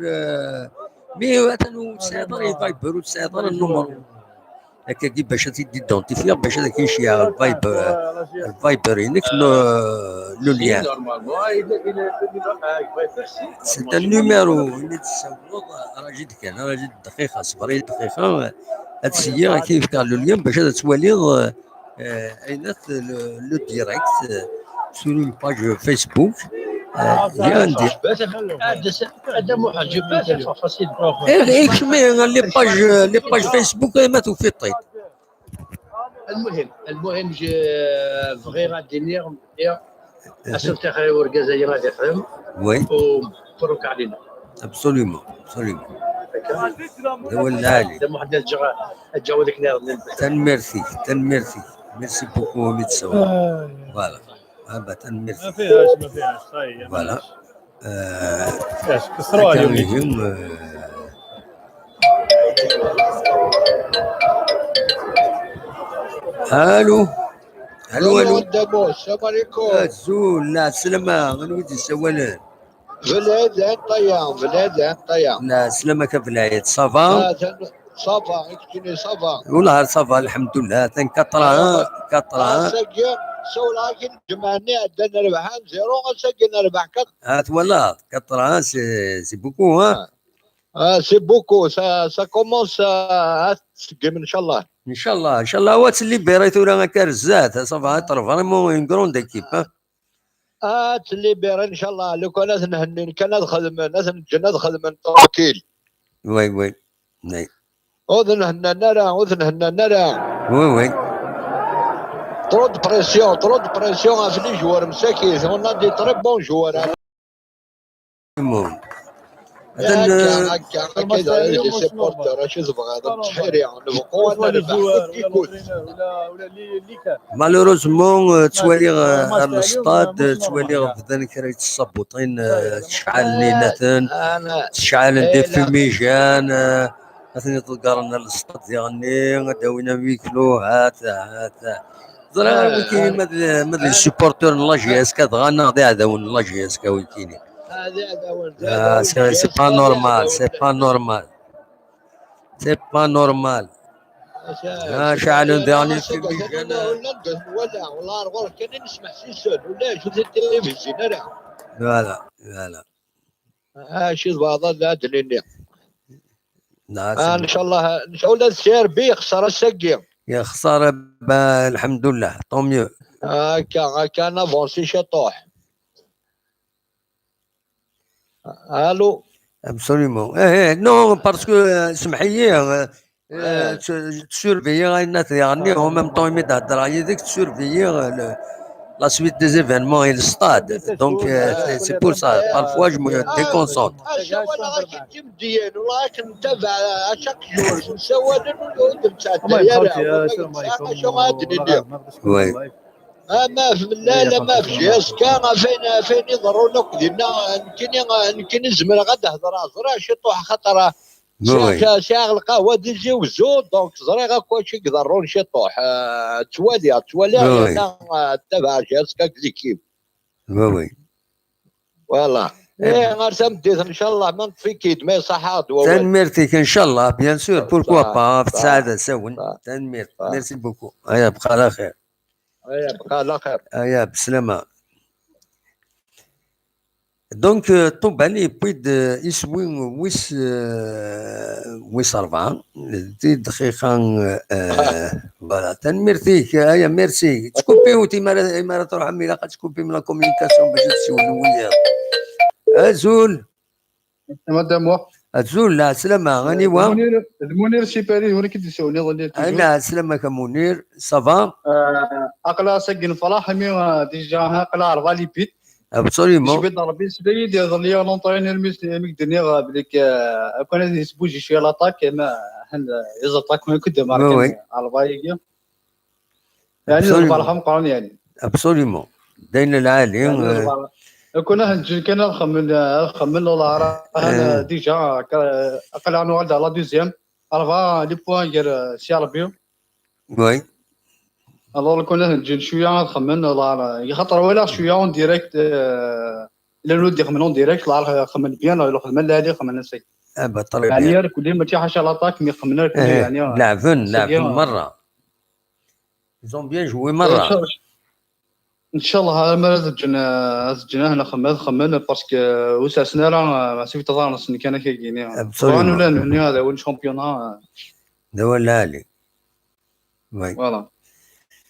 mi atan ur tesɛiḍ ara Viber, ur tesɛiḍ ara nnumru. Akkagi bac ad t-id-identifiɣ, bac ad k-nceyyeɛ ɣer Viber, ɣer Viber-inek, le lien. C'est un numéro, imi d-tessawleḍ, raji-d kan, raji-d dqiqa, ṣber-iyi dqiqa, ad seyyiɣ, ad k-fkeɣ le lien bac ad twaliḍ, euh, Euh, et notre, le, le direct euh, sur une page Facebook. Euh, il y a un direct. هذا س- هذا مو حاجه بس فاسيل. Et, et que mais, les pages, les pages Facebook, elles mettent au fait. المهم المهم ج- بغيغ اديني اسف تاخي ورقازه غادي يخدم. Oui, وبروك علينا. Absolument, absolument. هذا هو العالي. هذا محد الجا الجا ولك نار. Tanemmirt-ik, tanemmirt-ik. Merci beaucoup, Omid Sawa. Voilà. Ah bah, tanemmirt-ik. ما فيهاش ما فيهاش صاي. Voilà. Euh, فيهاش كسروها اليوم. كان مهم, euh, الو. الو، الو. دابو، السلام عليكم. Azul, la salama, anwa i d-yessawalen? Belɛid Ɛeṭṭaya, Belɛid Ɛeṭṭaya. La salama ka Belɛid, ça va? Ah, ça va, ça va. Wallah, ça va, الحمد لله. Ten quatre ans, quatre ans. Ass-agi, sawleɣ-ak-d lǧemɛa-nni iɛeddan rebḥen zéro, ass-agi nerbeḥ quatre. Ah, voilà, quatre ans, c'est, c'est beaucoup, hein? Ah, c'est beaucoup, ça, ça commence à, à se gagner, Inch'Allah. Inchallah, inchallah, wa tellibéri tura akka ar zdat, ça va être vraiment une grande équipe, hein? Ah, tellibéri, Inch'Allah, lukan ad ten-hennin kan ad xedmen, ad ten-ǧǧen ad xedmen tranquille. Oui, oui. Oui, Ur ten-hennan ara, ur ten-hennan ara. oui, oui. Trop de pression, trop de pression ɣef les joueurs, مساكين. On a des très bons joueurs. Bon. Akka, akka, akka, les supporters, acu tebɣiḍ, nettḥiri, nebɣu ad nerbeḥ, coûte que coûte. Malheureusement, euh, ttwaliɣ, euh, ar le stade, euh, ttwaliɣ bdan kra yettṣabuṭin, euh, tecɛalen inaten, tecɛalen des fumigènes, euh, atni ḍeggren ar le stade diɣenni, ad d-awin un huis clos, ha-t-a, ha-t-a. Ẓriɣ wikini ma d, ma d les supporters n la J S K dɣa neɣ d iɛdawen n la J S K wikini. Ah, c'est, c'est pas normal, c'est pas normal. C'est pas normal. Ah, ceɛlen diɣen les fumigènes. Wala, wala, ar ɣur-k kan i nesmeḥ si sel, ulac, ur t-id-, ur t-id-, Voilà, voilà. Ah, acu tebɣiḍ ad d-nini? Nɛas. Ah, Inch'Allah, Inch'Allah, C R B yexṣer ass-agi. Yexṣer, bah, الحمد لله, tant mieux. Akka, akka, ad navansi ciṭuḥ. Allô? Absolument. Eh, eh, non, parce que, euh, semḥ-iyi, euh, euh, tu, tu surveiller ayen diɣenni, en même temps, imi d-heddreɣ yid-k, tu surveiller, euh, le, la suite des événements et le stade. Donc, euh, c'est, c'est pour ça. Parfois, je me déconcentre. Acu walaɣ akken d imeddiyen, walaɣ akken ntabaɛ à chaque jour, ssawalen ur d-nettɛedday ara, ur d-nettɛedday ara, acu ad d-nini? Oui. Ama f-, la, la, ma f J S K, ɣef ayen, ɣef ayen iḍerrun akk dinna, nekkini, nekkini zemreɣ ad d-hedreɣ, ẓriɣ ciṭuḥ, axaṭer Oui, oui. sɛiɣ, sɛiɣ lqahwa di Tizi Wezzu, donc ẓriɣ akk wacu i iḍerrun ciṭuḥ. Ah, ttwaliɣ, ttwaliɣ, Oui, oui. yerna, ah, ttabaɛeɣ J S K deg l'équipe. Oui, oui. Voilà. Eh Eh, ɣer tameddit, Inch'Allah, ma neṭṭef-ik-id, ma iṣaḥ-aɣ-d wawal. Tanemmirt-ik, Inch'Allah, bien sûr, pourquoi صح، pas, ɣef صح، ssɛada-s-awen. صح، Tanemmirt, صح. Merci beaucoup. Aya, bqa ɛla xir. Aya, bqa ɛla xir. Aya, beslama. Donc, euh, Ṭubal yewwi-d, euh, iswi wis, euh, wis rebɛa. Di dqiqa, euh, euh, voilà. Tanemmirt-ik, aya, merci. Ttkuppiw, imi ara, imi ara truḥem, ilaq ad tkuppim la communication bac ad tsiwlem wiyaḍ. Azul. Madame Wa. Azul, la salama, aniwa? D Munir, d Munir Sipari, ur k-id-ssawleɣ iḍelli. Ah, la salama ka Munir, ça va? Euh, aql-aɣ ass-agi nefreḥ, imi, euh, déjà aql-aɣ rebɛa les buts. Absolument. Jbed Rebbi yesla-yi-d iḍelli l'entraîneur mi s-, mi k-d-nniɣ, euh, belli, euh, akk ad yesbuji cwiya l'attaque, ma, euh, les attaquants akk d Oui, oui. Rebɛa-agi. Yeɛni Absolument. Lberḥa meqqren yeɛni. Absolument. D ayen lɛali, Yeɛni euh, Lberḥa. Akk ad neǧǧen kan ad xemmen, ad xemmen, wala ara, Euh. Déjà, aql-aɣ nuɣal-d à la deuxième. Rebɛa les points gar, euh, C R B. Oui. Alors, كنا نجي شوية نخمن، والله، خاطر ولا شوية en direct, euh, لأنه ودي يخمن en direct, والله خمن bien, ولا خدمة لا، هذه خمن نسي. Ah, bah, très يعني bien. يا ركودي ما تيحاش على l'attaque, mais خمن لك Eh, يعني. لعبن، c'est لعبن bien. مرة. Ils ont bien joué إن مرة. شاء الله. إن شاء الله، ما زدنا، زدنا هنا خمن، خمن, parce que وسع سنة راه ما سيفي تظهر نص كان كي جيني. Absolument. ولا نهني هذا وين championnat. هذا هو العالي. Oui. Voilà.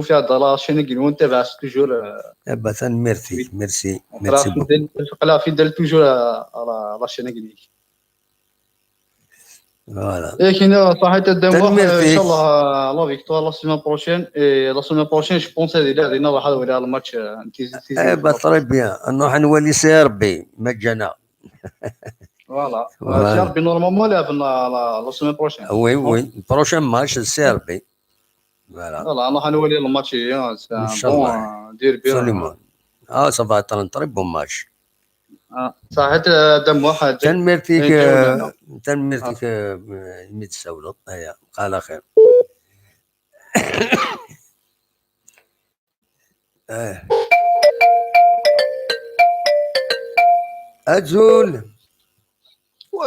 nufi-aɣ-d la chaîne-agi-nwen, tabaɛt toujours, euh, Eh ben, tanemmirt-ik, merci, merci beaucoup. Fidèle, toujours à, à la, à la chaîne-agi-nnek. Voilà. Et sinon, صحيت الدم Tanemmirt-ik. إن شاء الله, euh, la victoire la semaine prochaine. Et la semaine prochaine, je pense, هذه اللي غادي نروح هذا ولا الماتش, euh, نتيزي, نتيزي Eh ben, très bien. نروح نولي سي ار بي، ما جانا. Voilà. Voilà. سي ار بي normalement لعبنا la, la semaine prochaine. Oui, oui. Prochain match, سي ار بي. Voilà. Voilà, نروح نولي الماتش, c'est un إن شاء bon, الله. euh, derby. Absolument. Ah, ça va être un très bon match. آه، صحيت, آه، دم واحد. Tanemmirt-ik, Thank you, euh, Dana. Tanemmirt-ik, euh, imi d-tsawleḍ. Aya, bqa ɛla xir. Eh. Azul.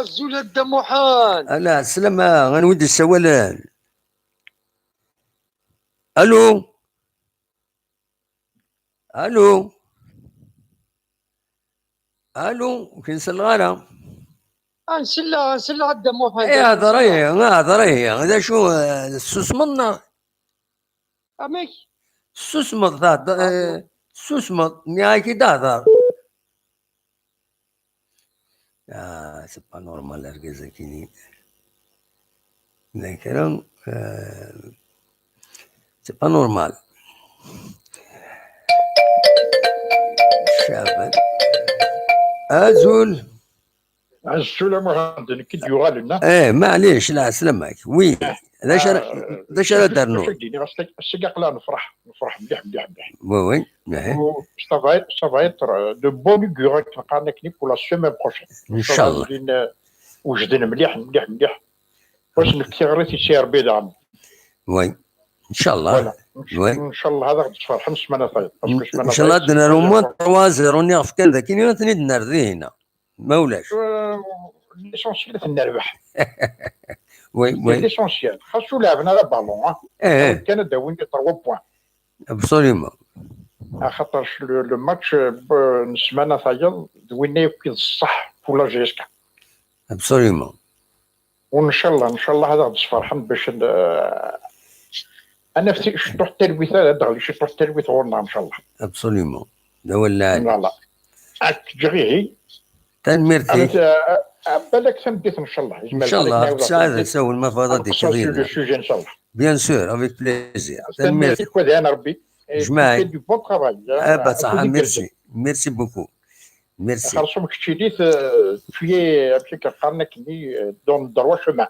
Azul a Dda Muḥend. Ala, slama, anwa i d-yessawalen? Alo? Alo? Alo? Ur k-nselleɣ ara. Ah, nsella, nsella a Dda Muḥend. Eh, hḍer ihi, hḍer ihi. D acu, eh, tessusmeḍ neɣ? Amek? Tessusmeḍ, tehḍer, eh, tessusmeḍ, nniɣ-ak-id hḍer. Ah, c'est pas normal, argaz-agi-nni. Llan kra, eh, c'est pas normal. Caɛban. Azul. Azul a Muḥend, nekk i d-yuɣalen, ah. Eh, maɛlic, la, sslam-ak. Oui. D acu ara, d acu ara d-rnuɣ? Ass-agi aql-aɣ nefreḥ, nefreḥ mliḥ, mliḥ, mliḥ. Oui, oui. Eh. Ça va être, ça va être, euh, de bon augure, akken qqaren akken, pour la semaine prochaine. Inchallah. Wejden, euh, wejden mliḥ, mliḥ, mliḥ. Wass nekk tiɣrit i C R B daɣen. Oui. Inchallah. Voilà. Oui. Inchallah ad aɣ-d-sferḥen ssmana tayeḍ. Parce que ssmana Inchallah ad tayeḍ, d-nerr au moins trois zéro, nniɣ fkan daki, ad ten-id-nerr dihin. Ma ulac. Euh, l'essentiel ad ten-nerbeḥ. Oui, oui. L'essentiel. Xas ur lɛeben ara ballon, ah. Eh, Kan ad d-awin les trois points. Absolument. Axaṭer le, le match, euh, n ssmana tayeḍ d winna yakk i d ṣṣeḥ pour la G S K. Absolument. Inchallah, inchallah ad aɣ-d-sferḥen bac n, euh, ad naf cṭuḥ talwit, ad d-teɣli cṭuḥ talwit ɣur-neɣ, inchallah. Absolument. D awal lɛali. Voilà. Ad k-ǧǧeɣ ihi. Tanemmirt-ik. Amek, euh, euh, balak tameddit, inchallah. Izmer Inchallah, lḥal ad tesɛiḍ nsawel ma tebɣiḍ ad d-tekkiḍ sur le yid-neɣ. Sujet, inchallah. Bien sûr, avec plaisir. Tanemmirt-ik, wa d N R B. Jmaɛi. Du bon travail. Ah, bah, ça, merci. Merci beaucoup. Merci. Xerṣum keččini, euh, tu es, amek akka qqaren akkenni, euh, dans le droit chemin.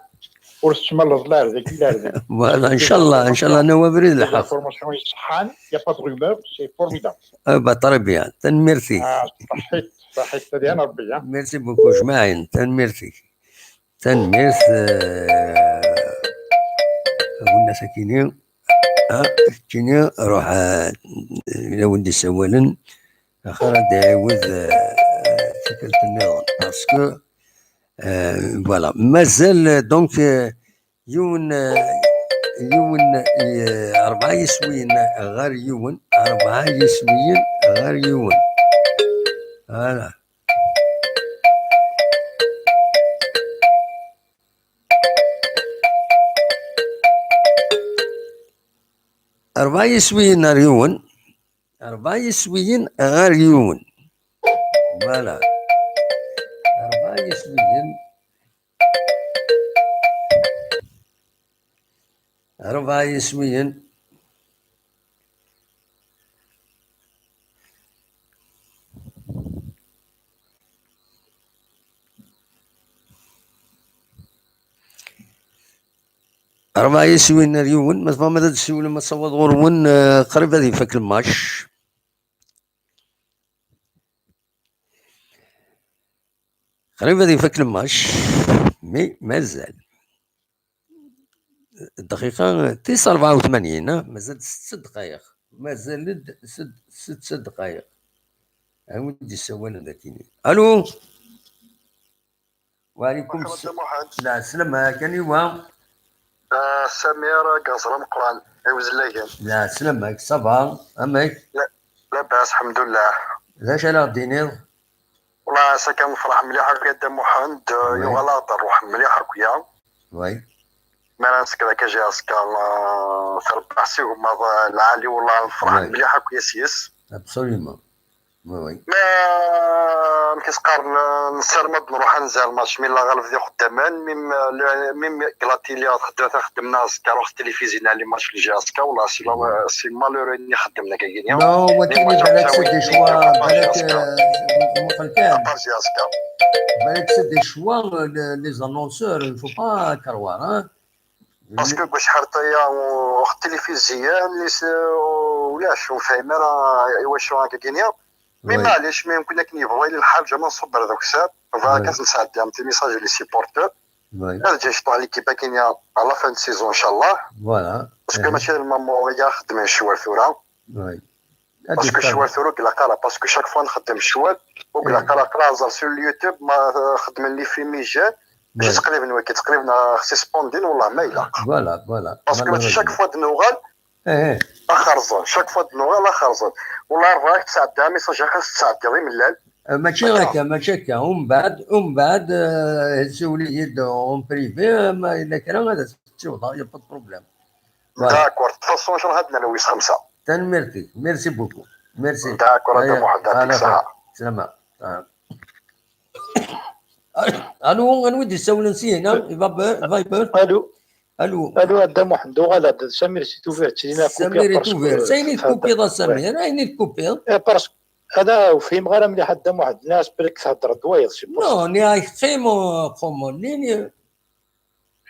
Ur tettmaleḍ la ar dagi, la ar dagi. Voilà, inchallah, inchallah, nawa abrid lḥeqq. Information iṣeḥḥan, y a pas de rumeur, c'est formidable. Ah, bah, très bien. Tanemmirt-ik. Ah, ṣaḥit, ṣaḥit, ad iɛin Rebbi, ah. Merci beaucoup, jmaɛin. Tanemmirt-ik. Tanemmirt, euh, a winna sakini, ah, keččini, ruḥ, ah, la wen-d-isawalen, axir ad d-iɛiwed, euh, tikkelt nniḍen. Parce que, euh, voilà. Mazal, euh, donc, euh, yiwen, euh, yiwen, euh, rebɛa yiswiyen ɣer yiwen, rebɛa yiswiyen ɣer yiwen. Voilà. Rebɛa yiswiyen ɣer yiwen. Rebɛa yiswiyen ɣer yiwen. Voilà. Rebɛa yiswiyen. Rebɛa yiswiyen. Rebɛa yiswiyen ar yiwen, ma tebɣam ad d-tessiwlem, ad tawḍem ɣur-wen, eh, qrib ad ifak lmac. Qrib ad ifak lmac, mi mazal. Dqiqa tis rebɛa u tmanyin, ah, mazal setta ddqayeq. Mazal-d sett-, setta ddqayeq. Awi-d isawalen dagi. Alo? Wa alaikum s-, Muḥend. Lɛeslama, kan iwa? Ah, Samir, Gaẓra Meqqran, i Uzlagen. Lɛeslama, ça va? Amek? La-, labas, ḥemdullah. D acu ara ɣ-d-tiniḍ? Wallah, ass-a kan nefreḥ mliḥ akk ya Dda Muḥend, ah, oui, yuɣal-aɣ-d rruḥ mliḥ akk ya. Oui. Mi ara nesker akka jiɣ azekka, ah, terbeḥ s igmaḍ, ah, lɛali, wallah nefreḥ, oui, mliḥ akk ya s-yes. Absolument. Oui, oui. Ma, amek i s-qqaren, nessaram ad nruḥ ad nzar match, mi la ɣaleb d ixeddamen, mi m-, le-, mi m-, deg la télé txeddem, txeddem neɣ azekka ruḥ s tilifizyu neɣ les matchs n jiɣ azekka, wallah, c'est la-, c'est malheureux i xeddmen akka gini. Non, wagi balak c'est des choix, balak, euh, muqel kan. Balak c'est des choix, euh, les, les annonceurs, il faut pas croire, hein. Parce que deg wacḥal aya ur tilifizyen, ulac, ur fehim ara i wacu akka gini. Mais oui, maɛlic, mais yemken akken yebɣu yili lḥal, ǧama nṣubber d ukessar. Bɣa, oui, kan nesɛeddi am ti message les supporters. Oui. Ad ǧǧeɣ cṭuḥ l'équipe akken à la fin de saison, inchallah. Voilà. Parce que, mhm, mačči d lmamu i xeddmen ccwal tura. Oui. Parce que ccwal tura ur ilaq ara, parce que chaque fois nxeddem ccwal, ur ilaq ara, aql-aɣ ẓer sur YouTube, ma xeddmen les films ijan, mačči, oui, ttqriben wagi, ttqriben, ah, xsi spondin, wallah ma ilaq. Voilà, voilà. Parce que mačči chaque fois d-nuɣal, eh, eh, ad xerẓen, chaque fois d-nuɣal ad xerẓen. Wallah, rrak tesɛedda message, ad tesɛeddiḍ imellal. Eh, mačči akka, mačči akka. Umbeɛd, umbeɛd, eh, siwel-iyi-d en privé, ma yella kra ad as-tsiwḍeḍ, y a pas de problème. Voilà. D'accord. De toute façon, ad nerwi s xemsa. Tanemmirt-ik. Merci beaucoup. Merci. D'accord, a Dda Muḥend, yɛṭik ṣṣeḥḥa. Slama. Ah. Alo, anwa i d-yessawlen syin, ah? Viber, Viber? Alo. Alo. Alo, a Dda Muḥend, uɣal-d. Samir si Tubiret, ttinin a Samir kupiɣ i parce que Tubiret. Ayen i tkupiḍ a Samir, ayen i tkupiḍ? Eh, parce que, ana ur fhimeɣ ara mliḥ a Dda Muḥend. Nniɣ-as belk theddreḍ d wayeḍ, c'est pour ça. Non, nniɣ-ak qqim, euh, qumel. Nini.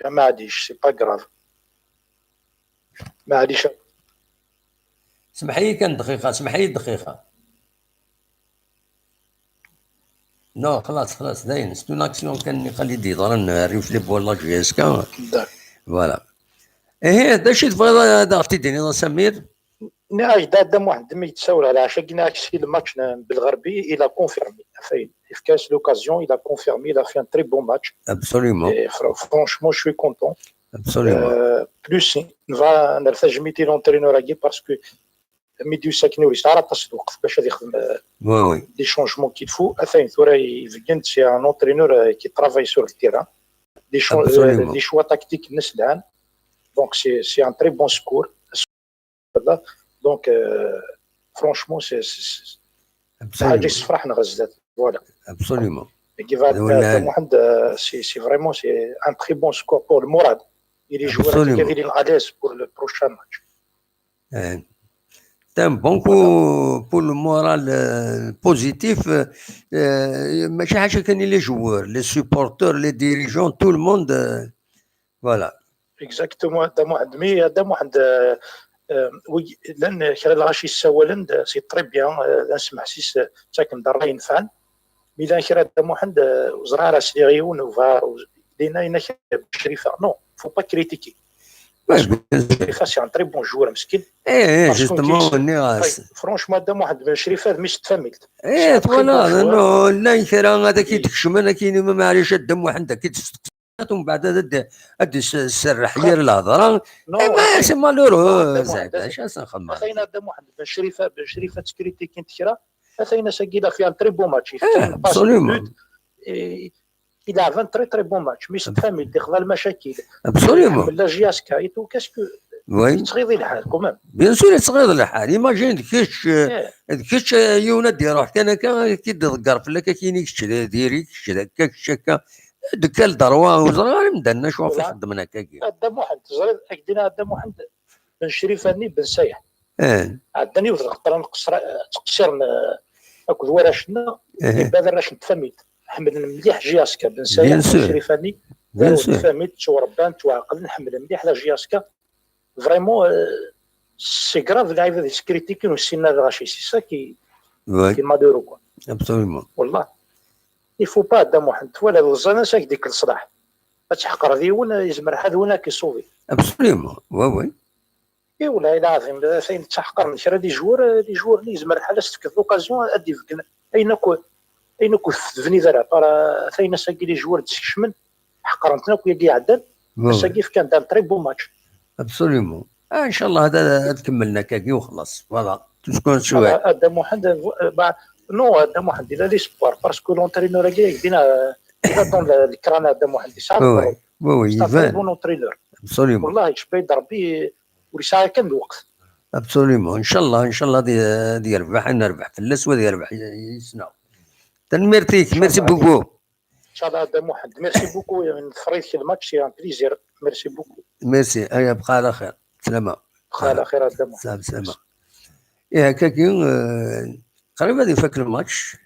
Maɛlic, c'est pas grave. Maɛlic. Semḥ-iyi kan dqiqa, semḥ-iyi dqiqa. Non, xlaṣ, xlaṣ, dayen, c'est une action kan i d-yeḍran, euh, arrive les bois là, jusqu'à. D'accord. Voilà. Ihi, d acu i tebɣiḍ ad aɣ-t-id-tiniḍ a Samir? Nniɣ-ak-d a Dda Muḥend, mi yessawel ɣer lɛaca-agi, nniɣ-ak si le match n Belɣerbi, il a confirmé. Enfin, yefka-as l'occasion, il a confirmé, il a fait un très bon match. Absolument. Et fr-, franchement, je suis content. Absolument. Euh, plus, nebɣa ad nerr tajmilt i l'entraîneur-agi parce que mi d-yusa akken ur yesɛi ara aṭas n lweqt bac ad yexdem, euh, oui, oui, les changements qu'il faut. Atan tura ibeggen-d, c'est un entraîneur, euh, qui travaille sur le terrain. Les cho-, euh, absolument, les choix tactiques-nnes lhan. Donc, c'est, c'est un très bon score. Donc, euh, franchement, c'est, c'est, c'est, absolument, حاجة يسفرح نغزات. Voilà. Absolument. Et qui va, euh, Mohamed, euh, c'est, c'est vraiment, c'est un très bon score pour le moral. Et les joueurs, absolument, qui viennent à l'aise pour le prochain match. Eh. C'est un bon coup, voilà, pour le moral, euh, positif. Euh, euh, mačči ḥaca kan les joueurs, les supporters, les dirigeants, tout le monde, euh, voilà. Exactement, a Dda Muḥend. Mi a Dda Muḥend, euh, euh, wi, llan kra n lɣaci yessawalen-d, c'est très bien, euh, d asemḥsis, euh, ttaken-d ṛṛay inefɛen. Mi llan kra a Dda Muḥend, euh, ur ẓriɣ ara sliɣ yiwen, uba, dinna yenna-k Crifa. Non, faut pas critiquer. Parce que Crifa, c'est un très bon joueur, meskin. Eh, eh, justement, nniɣ-as. Franchement, a Dda Muḥend Ben Crifa, d mmi-s n tfamilt. Eh, twalaḍ, non, llan kra ad ak-id-kecmen, ad k-yini ma maɛlic a Dda Muḥend, ad k-id-testeqsiḍ, umbeɛd ad d-, ad d-iserreḥ yir lehḍra. Eh, mais c'est malheureux, Zeɛda, acu ad s-nxedmeɣ? Atan a Dda Muḥend Ben Crifa, Ben Crifa ttkritikint kra. Atan ass-agi, il a fait un très bon match. Eh, absolument. Il a fait un très, très bon match. Mmi-s n tfamilt, ixḍa lmacakil. Absolument. Iḥemmel la J S K et tout, qu'est-ce que, oui, yettɣiḍ lḥal, quand même. Bien sûr, yettɣiḍ lḥal. Imagine, d kečč, eh, d kečč, eh, yiwen ad d-iruḥ kan akka, ad k-id-iḍegger fell-ak, ad k-yini kečč d diri, kečč d akka, kečč akka. Deg kal ḍerwa, ur ẓriɣ ara imdanen acu ɣef ixeddmen akkagi. A Dda Muḥend, teẓriḍ, ad k-d-iniɣ a Dda Muḥend, Ben Crifa-nni, Ben Sayeḥ. Eh. Ɛeddan yiwet lxeṭra n qeṣra-, ttqeṣṣiren, eh, akked warrac-nneɣ, eh, ibad arrac n tfamilt. Ḥemmlen mliḥ J S K, Ben Sayeḥ, bien sûr, Ben Crifa-nni. Bien sûr. Tfahmit, ttwaṛebban, ttwaɛqlen, ḥemmlen mliḥ la J S K. Vraiment, euh, c'est grave, lɛibad yettkritikun ur ssinen ara lɣaci, c'est ça qui, qui est malheureux, quoi. Absolument. Wallah. Il faut pas, a Dda Muḥend, twalaḍ, ẓẓan-as ad k-d-ikk leṣlaḥ. Ad tḥeqreḍ yiwen, yezmer ḥad win ad k-iṣubi. Absolument, oui, oui. I wala, i lɛadim, atan ttaḥqaren kra di joueurs, di joueurs-nni yezmer lḥal ad s-tefkeḍ l'occasion ad d-ibeggen ayen akk, ayen akk ur tebni ara. Para atan ass-agi, les joueurs d-skecmen, ḥeqren-ten akk yagi iɛeddan. Ass-agi fkan-d un très beau match. Absolument. Ah, inchallah, ad, ad kemmlen akkagi u xlaṣ. Voilà. Tout ce qu'on souhaite. A Dda Muḥend, euh, bah, non, a Dda Muḥend, il a l'espoir, parce que l'entraîneur-agi, il a, il a dans le, le crâne a Dda Muḥend, il s'est... Oui, oui, oui, c'est un très bon entraîneur. Absolument. Wallah, yecba-yi-d Rebbi, ur yesɛi kan lweqt. Absolument. Inchallah, inchallah, ad, ad yerbeḥ, ad nerbeḥ fell-as, wa ad yerbeḥ yis-neɣ. Tanemmirt-ik, merci beaucoup. Inchallah, a Dda Muḥend. Merci beaucoup, nḍeffer-ik lmatch, c'est un plaisir. Merci beaucoup. Merci, aya bqa ɛla xir. Slama. Bqa ɛla xir a Dda Muḥend. Slama, slama. Ih, akkagi, euh, qrib ad ifak lmatch.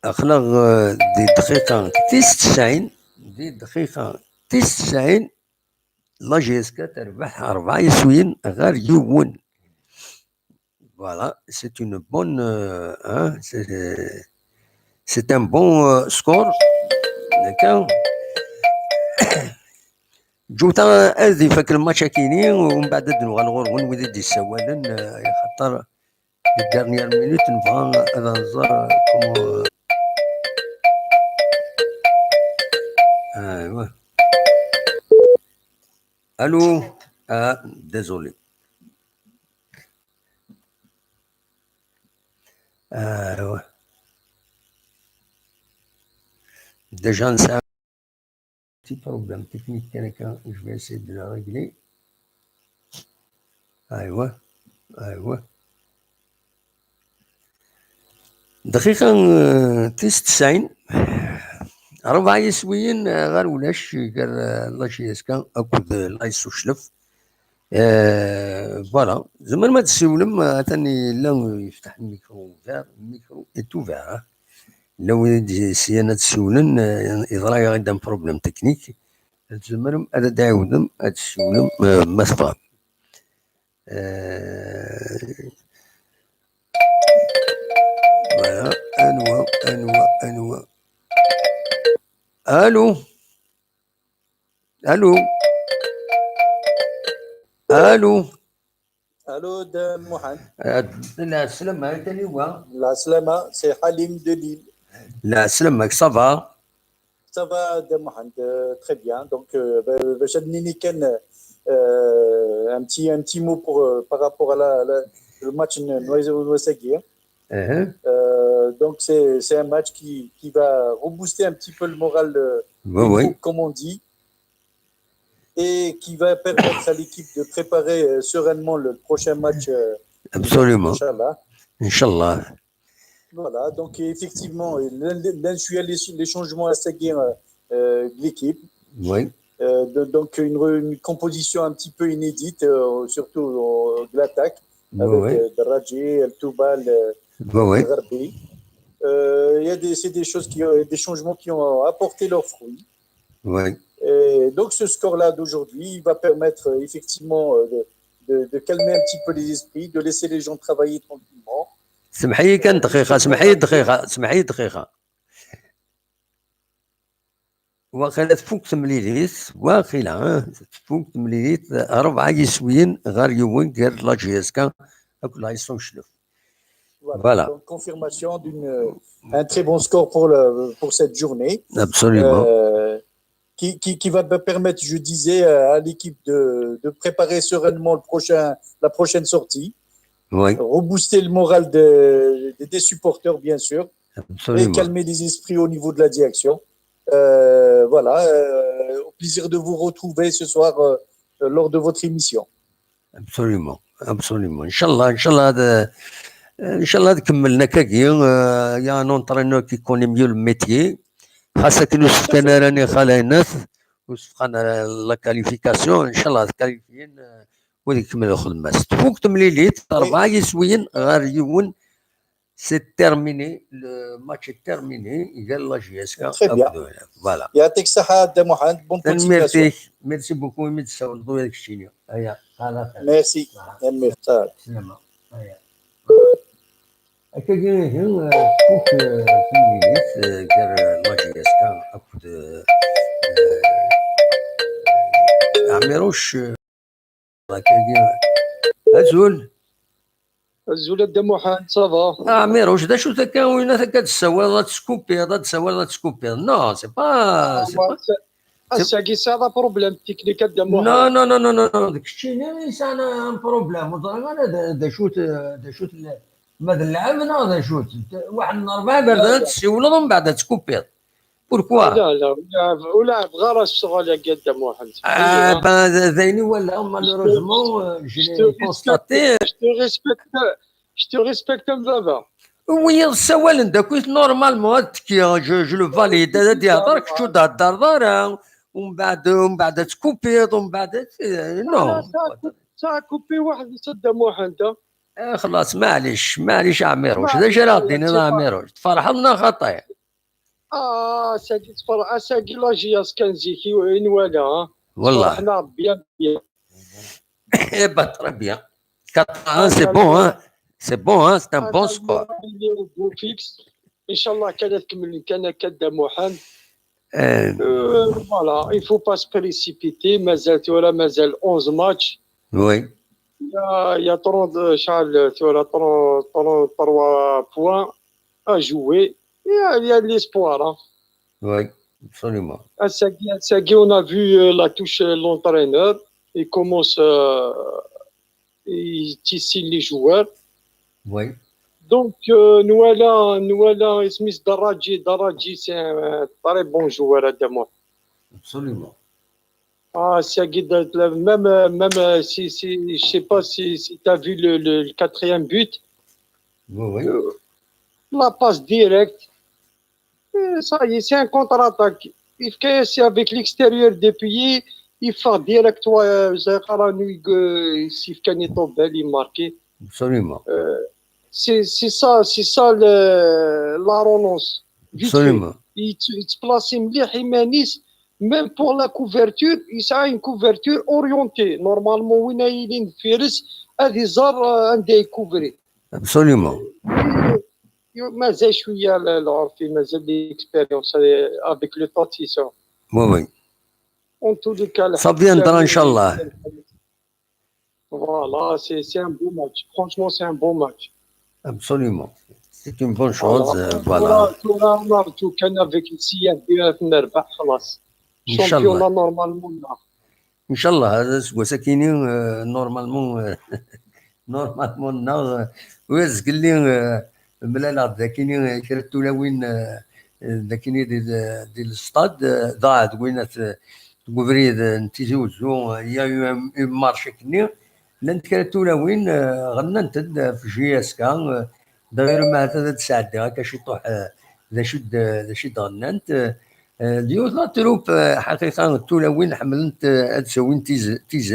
Aql-aɣ, euh, di dqiqa tis tesɛin, di dqiqa tis tesɛin, la J S K terbeḥ rebɛa yiswiyen ɣer yiwen. Voilà, c'est une bonne, euh, hein, c'est, c'est un bon, euh, score. D'accord. Ǧǧut-aɣ ad ifak lmatch akini, u mbeɛd ad nuɣal ɣur-wen wid i d-yessawalen, euh, axaṭer di dernière minute nebɣa ad nẓer, euh, comment, euh, ah, ouais. Allô? Ah, désolé. Ah, ouais. Déjà, on a un petit problème technique, quelqu'un, je vais essayer de le régler. Ah, ouais. Ah, ouais. Dqiqa, euh, tis tesɛin, rebɛa yiswiyen, euh, ɣer ulac gar, euh, la J S K akked, euh, l'A S Uclef. Euh, voilà. Tzemrem ad tessiwlem, euh, atan yella yefteḥ le micro ouvert, le micro est ouvert, hein. Yella wid i d-yesyan ad ssiwlen, euh, yeḍra-yaɣ-d un problème technique. Tzemrem ad d-tɛiwdem ad tessiwlem, euh, ma tebɣam. Euh, voilà, anwa, anwa, anwa. Allô? Allô? Allô? Allô, Dda Muḥend. Euh, la salama, anta i wa? La salama, c'est Halim de Lille. La salama, ça va? Ça va, Dda Muḥend, euh, très bien. Donc, euh, ba-, bac ad nini kan, euh, un petit, un petit mot pour, euh, par rapport à la, la, le match n-, n-, n-, ass-agi. Euh, donc, c'est, c'est un match qui, qui va rebooster un petit peu le moral, euh, des troupes, comme on dit, et qui va permettre à l'équipe de préparer, euh, sereinement le prochain match, euh, Absolument. Inch'Allah. Inch'Allah. Voilà, donc effectivement, l'un, l'un, les, les changements à cette game, euh, de l'équipe. Oui. Euh, de, donc une, re-, une composition un petit peu inédite, euh, surtout, euh, de l'attaque, avec, euh, Dradji, El Toubal, euh, Gharbi. Euh, il y a des, c'est des choses qui, euh, des changements qui ont apporté leurs fruits. Oui. Et donc ce score-là d'aujourd'hui, il va permettre, euh, effectivement, euh, de, de, de calmer un petit peu les esprits, de laisser les gens travailler tranquillement. سمحي كان دقيقة، سمحي دقيقة، سمحي دقيقة. واقيلا تفوق تمليليت، واقيلا، ها، تفوق تمليليت، ربعة يسويين غير يوين غير لا جي اس كا، أكل هاي سون شلوف. Voilà. Voilà. Donc, confirmation d'une, un très bon score pour le, pour cette journée. Absolument. Euh, qui, qui, qui va permettre, je disais, euh, à l'équipe de, de préparer sereinement le prochain, la prochaine sortie. Oui. Rebooster le moral de, de, des supporters, bien sûr. Absolument. Et calmer les esprits au niveau de la direction. Euh, voilà, euh, au plaisir de vous retrouver ce soir, euh, lors de votre émission. Absolument, absolument. Inchallah, inchallah, ad, inchallah, ad kemmlen akkagi. Euh, il y a un entraîneur qui connaît mieux le métier. Xas akken ur sefkan ara ni xalaynat, ur sefqan ara la qualification, inchallah, ad qualifyen, euh, wid ikemmlen lxedma-s. Tfuk temlilit, rebɛa yiswiyen ɣer yiwen. C'est terminé, le match est terminé. Il gagne la J S K. Très bien. Voilà. يعطيك الصحة دي محمد. Bonne continuation. Merci beaucoup. Merci beaucoup. Merci beaucoup. Merci. Merci. Akkagi ihi, eh, tkuk, eh, timlilit, eh, gar, eh, la J S K akked, eh, eh, Ɛmiruc, eh, akkagi. Azul. Azul a Dda Muḥend, ça va? Ah, Ɛmiruc, d acu-t akka winna akka ad tessawaleḍ ad teskupiḍ, ad tessawaleḍ ad teskupiḍ? Non, c'est pas, c'est pas. Ass-agi sɛiɣ problème technique a Dda Muḥend. Non, non, non, non, non, non, d keččini i yesɛan un problème. Ur ẓriɣ ara d, d acu-t, d acu-t, ma d lɛeb neɣ d acu-t. Waḥed n rebɛa iberdan ad tessiwleḍ, umbeɛd ad tkupiḍ. Pourquoi? Ula, ula, ur lɛibeɣ ara ccɣel-agi a Dda Muḥend. Ah, ben, d, d ayen i walaɣ, malheureusement, euh, je l'ai constaté. Je te respecte, je te respecte, a baba. Wiyaḍ ssawalen-d akkit normalement, ad tekkiɣ, je, je le valide, ad d-yehder, kečč ur d-heddreḍ ara, umbeɛd, umbeɛd ad tkupiḍ, umbeɛd, eh, non. Sɛa kupi waḥed-s a Dda Muḥend, ah. Eh, xlaṣ, maɛlic, maɛlic a Ɛmiruc. D acu ara ɣ-d-tiniḍ a Ɛmiruc? Tferḥeḍ neɣ xaṭi? Ah, ass-agi tferḥ, ass-agi la J S K n zik i, i nwala, ah. Wallah. Tferḥeɣ bien, bien. Eh ben, très bien. Quatre à un, c'est bon, hein? C'est bon, hein? C'est un bon score. Au beau fixe. Inchallah kan ad kemmlen kan akka a Dda Muḥend. Euh, Euh, voilà, il faut pas se précipiter. Mazal tura, mazal onze matchs. oui, Il y a, il y a trente, euh, شحال tura, trente, trente-trois points à jouer. Il y a, il y a de l'espoir, hein. oui, absolument. Ass-agi, ass-agi, on a vu, euh, la touche, euh, l'entraîneur. Il commence, euh, il signe les joueurs. Oui. Donc, euh, nwala, nwala, isem-is Daraji. Daraji, c'est un très bon joueur, a Dda Muḥend. Absolument. Ah, c'est même, euh, même, euh, si, si, je sais pas si, si tu as vu le, le, le quatrième but. Oui, oui. La passe directe. Euh, ça y est, c'est un contre-attaque. Il fait, c'est avec l'extérieur dépuyé, il fait direct, ouais, euh, c'est Kharanoui, euh, il s'y fait gagner ton bel, il marque. Absolument. Euh, c'est, c'est ça, c'est ça le, la relance. Vite fait. Absolument. Il, il se place مليح, Imanis, même pour la couverture, il a une couverture orientée. Normalement, وين يلين فيرس, هذه زار, euh, عنده يكوفري. Absolument. مازال شويه العرفي, مازال l'expérience avec le tacticien. Oui, oui. En tous les cas, Ça viendra, Inch'Allah. Voilà, c'est, c'est un beau match. Franchement, c'est un beau match. Absolument. C'est une bonne chose, euh, voilà. Tura, tura, نرجو كان avec le C F B F نربح, خلاص. Inch'Allah. Championnat normalement, là. Inch'Allah, aseggas-akini, euh, normalement, euh, normalement, neɣ, euh, wi zgelli, euh, mlaleɣ-d dakini, euh, kra n tulawin, euh, euh, dakini di, di, di lestad, euh, dɣa deg win at, deg ubrid, euh, n Tizi Uzzu, euh, il y a eu un, une marche akkenni. Llant kra n tulawin, euh, ɣennant-d ɣef J S K, euh, d'ailleurs, ma ad d-sɛeddiɣ akka ciṭuḥ, euh, d acu d, d acu d-ɣennant, euh, euh, d yiwet la troupe, euh, ḥaqiqa, n tulawin ḥemmlent, euh, ad sawint tiz-, tiz-,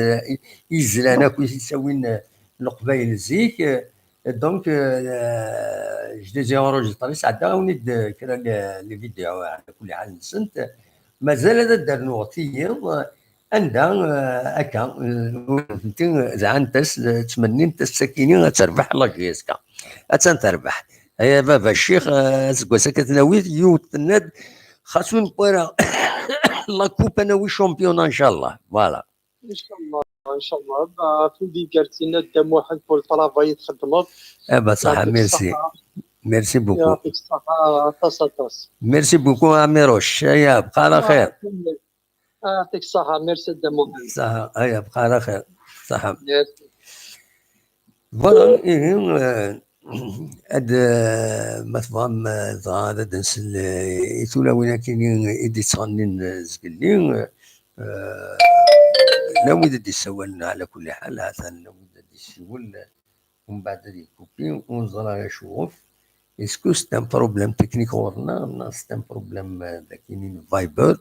izlan akk i s-ssawin, euh, Leqbayel zik, euh, donc, euh, je les ai enregistrés, sɛeddaɣ-awen-id, euh, kra n les vidéos, ɛla kulli ḥal nsent. Mazal ad d-rnuɣ tiyiḍ, euh, anda, euh, akka, euh, nutenti, euh, dɛant-as, euh, ttmennint-as sakini ad terbeḥ la J S K. Attan terbeḥ. Ay a baba ccix, euh, aseggas akka tnawi, yiwet tenna-d, xas ur newwi ara la coupe, ad nawi championnat, inchallah. Voilà. Inchallah, inchallah. Bah, ɣef wid i yersen a Dda Muḥend pour le travail i txeddmeḍ. Eh ben, صحة, merci. Merci beaucoup. يعطيك الصحة, aṭas, aṭas. Merci beaucoup, Amirouche. Aya, bqa ɛla xir. يعطيك الصحة, merci a Dda Muḥend. صحة, aya, bqa ɛla xir. صحة. Merci. Voilà, ihi, euh, ad, euh, ma tebɣam, euh, dɣa ad d-nsel, euh, i tulawin akini i d-ittɣennin, euh, zgelli, euh, llan wid i d-issawalen ɛla kulli ḥal, ha-t-an llan wid ad d-issiwel, euh, umbeɛd ad yekupi, ur neẓri ara acuɣef. Est-ce que c'est un problème technique ɣur-neɣ, neɣ c'est un problème, euh, dakini n Viber?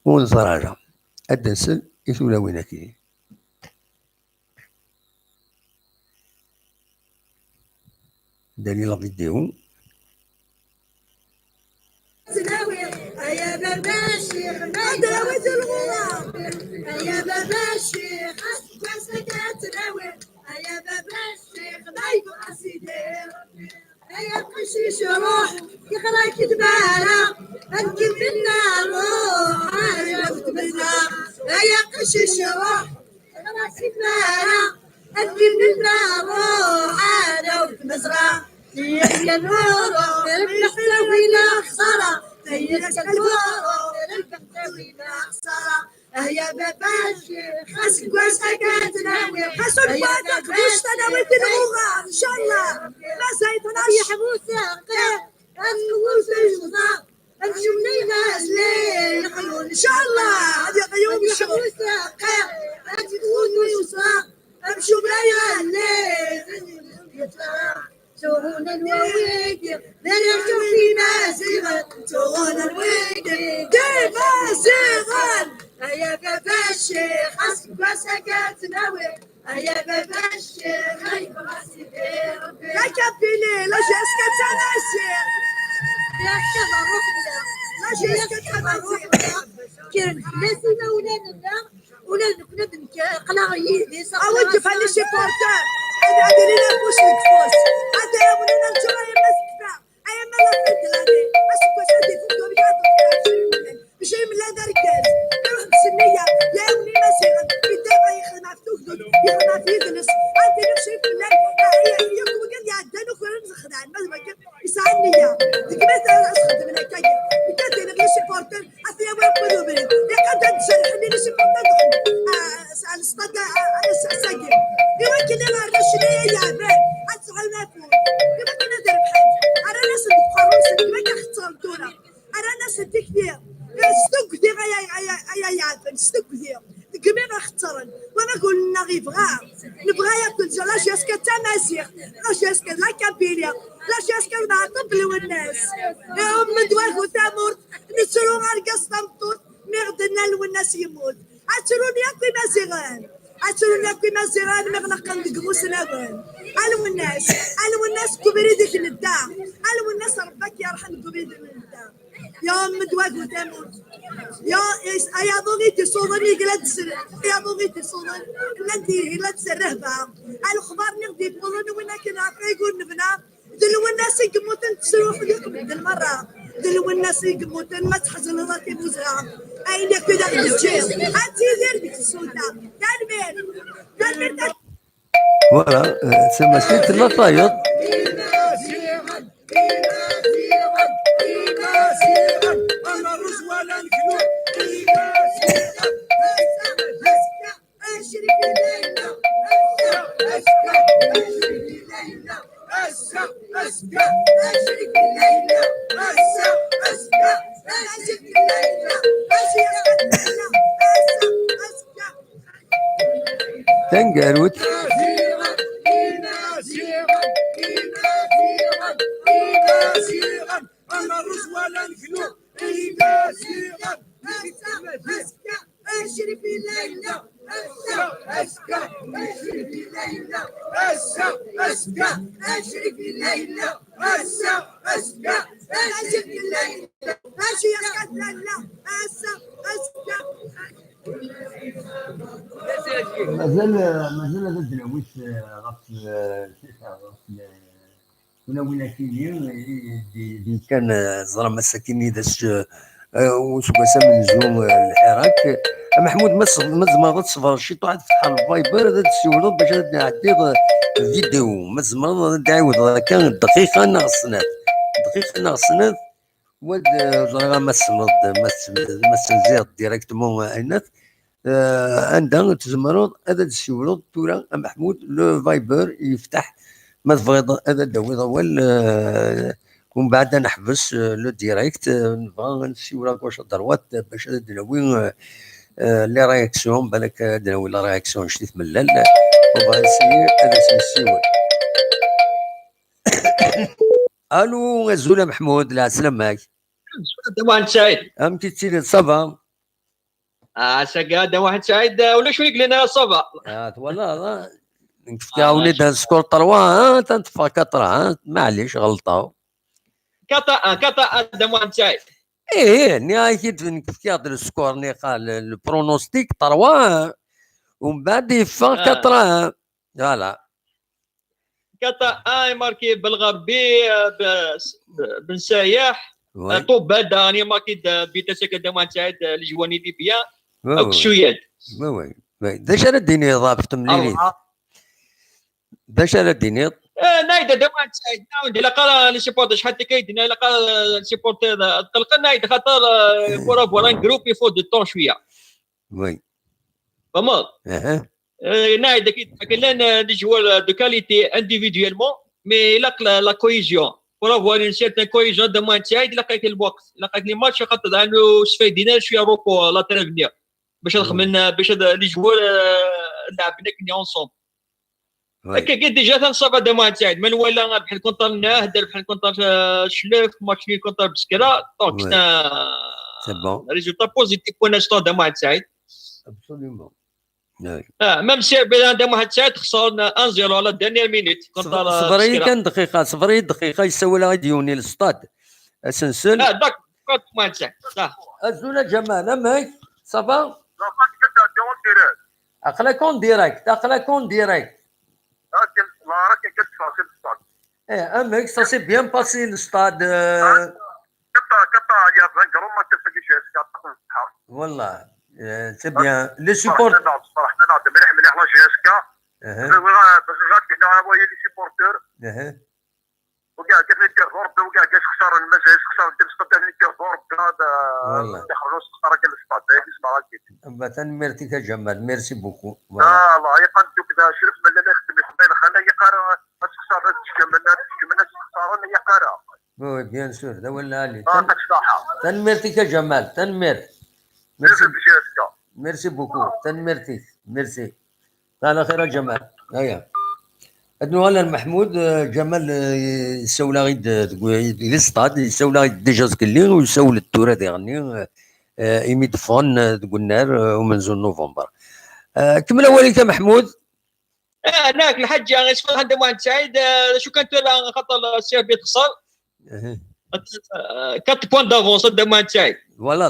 Ur neẓri ara. Ad d-nsel i tulawin akini. Dali la vidéo. Ttnawi, aya baba ccix, ma yedrawit lɣura. Aya baba ccix, aseggas-agi ad ttnawi. Aya baba ccix, ma yebɣa Sidi Ṛebbi. Aya qcic ruḥ, yeɣra-k-id mara, ad nkemmel nruḥ, aya ur tmezra. Aya qcic ruḥ, yeɣra-k-id mara, ad nkemmel nruḥ, aya ur tmezra. Yya kan ur terbeḥ tawila xsara, yya kan ur terbeḥ tawila xsara. Ahya baba ccix, aseggas-agi ad ttnawi. Xas ur bɣa taqbuct ad nawi tilɣuɣa, ncallah. Mazal tnac. Yeḥbus aqir, ad nwet yemẓa, ad ncum layla zlil qlun. Ncallah, ad yeqyum ccum. Yeḥbus aqir, ad nwet yemẓa, ad ncum layla zlil. Tuɣuna n wawigi, d arrac n Imaziɣen, tuɣuna n wigi, d Imaziɣen. Aya baba ccix, aseggas-agi ad ttnawi. Aya baba ccix, ay yebɣa Sidi Ṛebbi. La Kabylie, la J S K d tamaziɣt. La J S K d tamaziɣt. Kkren fell-as imawlan-nneɣ. Ula d nekkni ad nekk aql-aɣ yid-s. Awi-d ufan les supporters. Ad ad ilin afus deg ufus. Ad ɛawnen ad ččur ay ama tekfa, ay ama la fin de l'année. Aseggas ad ifuk ur yɛad. Maca yemla d argaz. Iruḥ d sniya. Yɛawen Imaziɣen. Yedda yexdem ɣef tugdut. Yexdem ɣef yidles. Ad d-iniɣ cay fell-am. Yakk wigad iɛeddan ukren xedɛen. Ma d wagi yesɛa nniya. Deg ma tara asxeddmen akkagi. Nekk ad d-iniɣ les supporters. Ad t-yawi akk d ubrid. Iqad ad d-jerḥen i les supporters ad lsṭad ass-agi. Iwakken iɣerna ccna ay yeɛban ad sɛun afud. Iwakken ad rebḥen. Rran-asen deg uqerru-nsen deg wakken xettren tura. Rran-asen tikti. S tugdi ay ay ay ay yeɛben, s tugdi. Deg mi ɣa xettren. Wama gul-nneɣ yebɣa. Nebɣa yakk la J S K d tamaziɣt. La J S K d la Kabylie. La J S K d Mɛaṭeb Lwennas. Iɛum-d wagu tamurt. Nettru argaz tameṭṭut. Mi ɣ-d-nna Lwennas yemmut. Ad trun yakk Imaziɣen. Ad trun yakk Imaziɣen mi ɣ-neqqen deg imusnawen. A Lwennas, a Lwennas deg ubrid i k-nedda. A Lwennas Rebbi ad k-yerḥem deg ubrid i k-nedda. Ya umm d wagu tamurt. Ya is-, ay aḍu i d-isuḍen yegla d-sren. Ay aḍu i d-isuḍen. Llant yegla d-sren rehba. A lexbar-nni ɣ-d-yewwḍen win akken ɣef ay gur nebna. D Lwennas i yemmuten, tesruḥ yakk medden merra. D Lwennas i yemmuten, ma tḥezneḍ a Timuẓra. Ayen yakk i d aɣ-d-teǧǧiḍ. Ad tidir deg tsuta. Tanemmirt. Tanemmirt. Voilà, euh, c'est ma suite, la tailleuse. Taneggarut. Mazal, mazal ad d-nawi s, ɣef, ɣef tlawin akini, d-, d-, kan, eh, ẓram ass akini d ass, eh, useggas amenzu, eh, lḥirak. A Meḥmud, ma s-, ma tzemreḍ ad tṣebreḍ ciṭuḥ, ad tfetḥeḍ Viber, ad d-tsiwleḍ bac ad d-nɛeddiḍ, eh, vidéo. Ma tzemreḍ ad d-ɛiwdeḍ akka dqiqa neɣ snat. Dqiqa neɣ snat. Wad, eh, ẓriɣ ma tsemmeḍ, ma s-, ma s-, tenziḍ directement, eh, aynat. Eh, anda tzemreḍ ad d-tsiwleḍ tura, a Meḥmud, le Viber yefteḥ. Ma tebɣiḍ ad d-tawiḍ awal, eh, umbeɛd ad neḥbes, eh, le direct, eh, nebɣa ad nessiwel à gauche à droite, eh, bac ad d-nawi, eh, eh, les réactions, balak ad d-nawi la réaction, ncit mellal, eh, on va essayer ad as-nessiwel. Allô, azul a Meḥmud, lɛeslama-k. Dda Muḥend Saɛid. Amek i tettiliḍ, ça va? Ah, ass-agi a Dda Muḥend Saɛid, ah, ulac win i yellan ara ça va. Ah, twalaḍ, ah? Nekk fkiɣ-awen-id un score trois, ha, atan teffeɣ quatre, ha, maɛlic, ɣelṭeɣ. Quatre un, quatre un, Dda Muḥend Saɛid. Ih, nniɣ-ak-id nekk fkiɣ-d le score, nniɣ, le, le pronostic trois un, umbeɛd yeffeɣ quatre un. Voilà. Quatre un, marqué Belgharbi, euh, Ben Sayah. Tobal, daɣen marqué-d but-is akka Dda Muḥend Saɛid, le joueur-nni libyen. Akk Suyad. D acu ara d-tiniḍ ɣef temlilit? D acu ara d-tiniḍ? Eh, nɛid Dda Muḥend Saɛid, nɛawed, ilaq ara les supporters, acḥal tikkelt i d-nniɣ, ilaq ara les supporters ad qelqen, nɛid, xaṭer, euh, pour avoir un groupe, il faut du temps cwiya. Oui. Fehmeḍ? Eh, nɛid, akid, akid llan, euh, des joueurs, euh, de qualité individuellement, mais ilaq la, la cohésion. Pour avoir une certaine cohésion, Dda Muḥend Saɛid, ilaq-ak lweqt, ilaq-ak les matchs, xaṭer daɣen ur sfaydin ara cwiya repos, la trêve-nni. Bac ad xedmen, bac ad les joueurs, euh, ad leɛben akken ensemble. Akka déjà, ça va, Dda Muḥend Saɛid. Ma nwala, rebḥen contre Nahd, rebḥen contre, euh, Cclef, match nul contre Beskra. Donc, c'est un résultat positif pour l'instant, Dda Muḥend Saɛid. Absolument. Ah, même si Dda Muḥend Saɛid xesren un zéro à la dernière minute contre Beskra. Ṣber-iyi kan dqiqa, ṣber-iyi dqiqa, yessawel-aɣ-id yiwen i le stade. Asensel. Ah, d'accord. Azul a Ǧamal, amek? Ça va? Aql-ak en direct, aql-ak en direct. Eh, amek, ça s'est bien passé le stade, euh? Wallah, euh, c'est bien. Les supporters. Ferḥen-aɣ-d mliḥ mliḥ la J S K. Bɣiɣ ad d-iniɣ les supporters. Ugaɣ kan nekk ḍurb, ugaɣ kan xesren, mazal xesren timesqeddam nekk ḍurb, hada xesren s xesara kan s ṭaṭa, yesma akid. Tanemmirt-ik a Ǧamal, merci beaucoup. Ah, Allah yeqqan duk da Crif, malla la yexdem ixemma ilxana, yeqqar ad xesren, ad tkemmel, ad tkemmel, ad xesren, yeqqar. Oui, bien sûr, d awal lɛali. Tanemmirt-ik a Ǧamal, tanemmirt. Merci. Merci beaucoup, tanemmirt-ik, merci. Ala xir a Ǧamal. Aya. Ad nuɣal ar Meḥmud, eh, Ǧamal, eh, yessawel-aɣ-id, eh, deg, deg, di stad, yessawel-aɣ-id déjà zgelli, u yessawel-d tura diɣenni, eh, eh, imi d-ffɣen, eh, deg unnar, eh, umenzu n Nuvember. Eh, kemmel awal-ik a Meḥmud. Eh, nekk, lḥaǧa, isfeḍ Dda Muḥend Saɛid, eh, d acu kan tura, xaṭer, eh, C R B texṣer. Eh, quatre points d'avance, Dda Muḥend Saɛid. Voilà,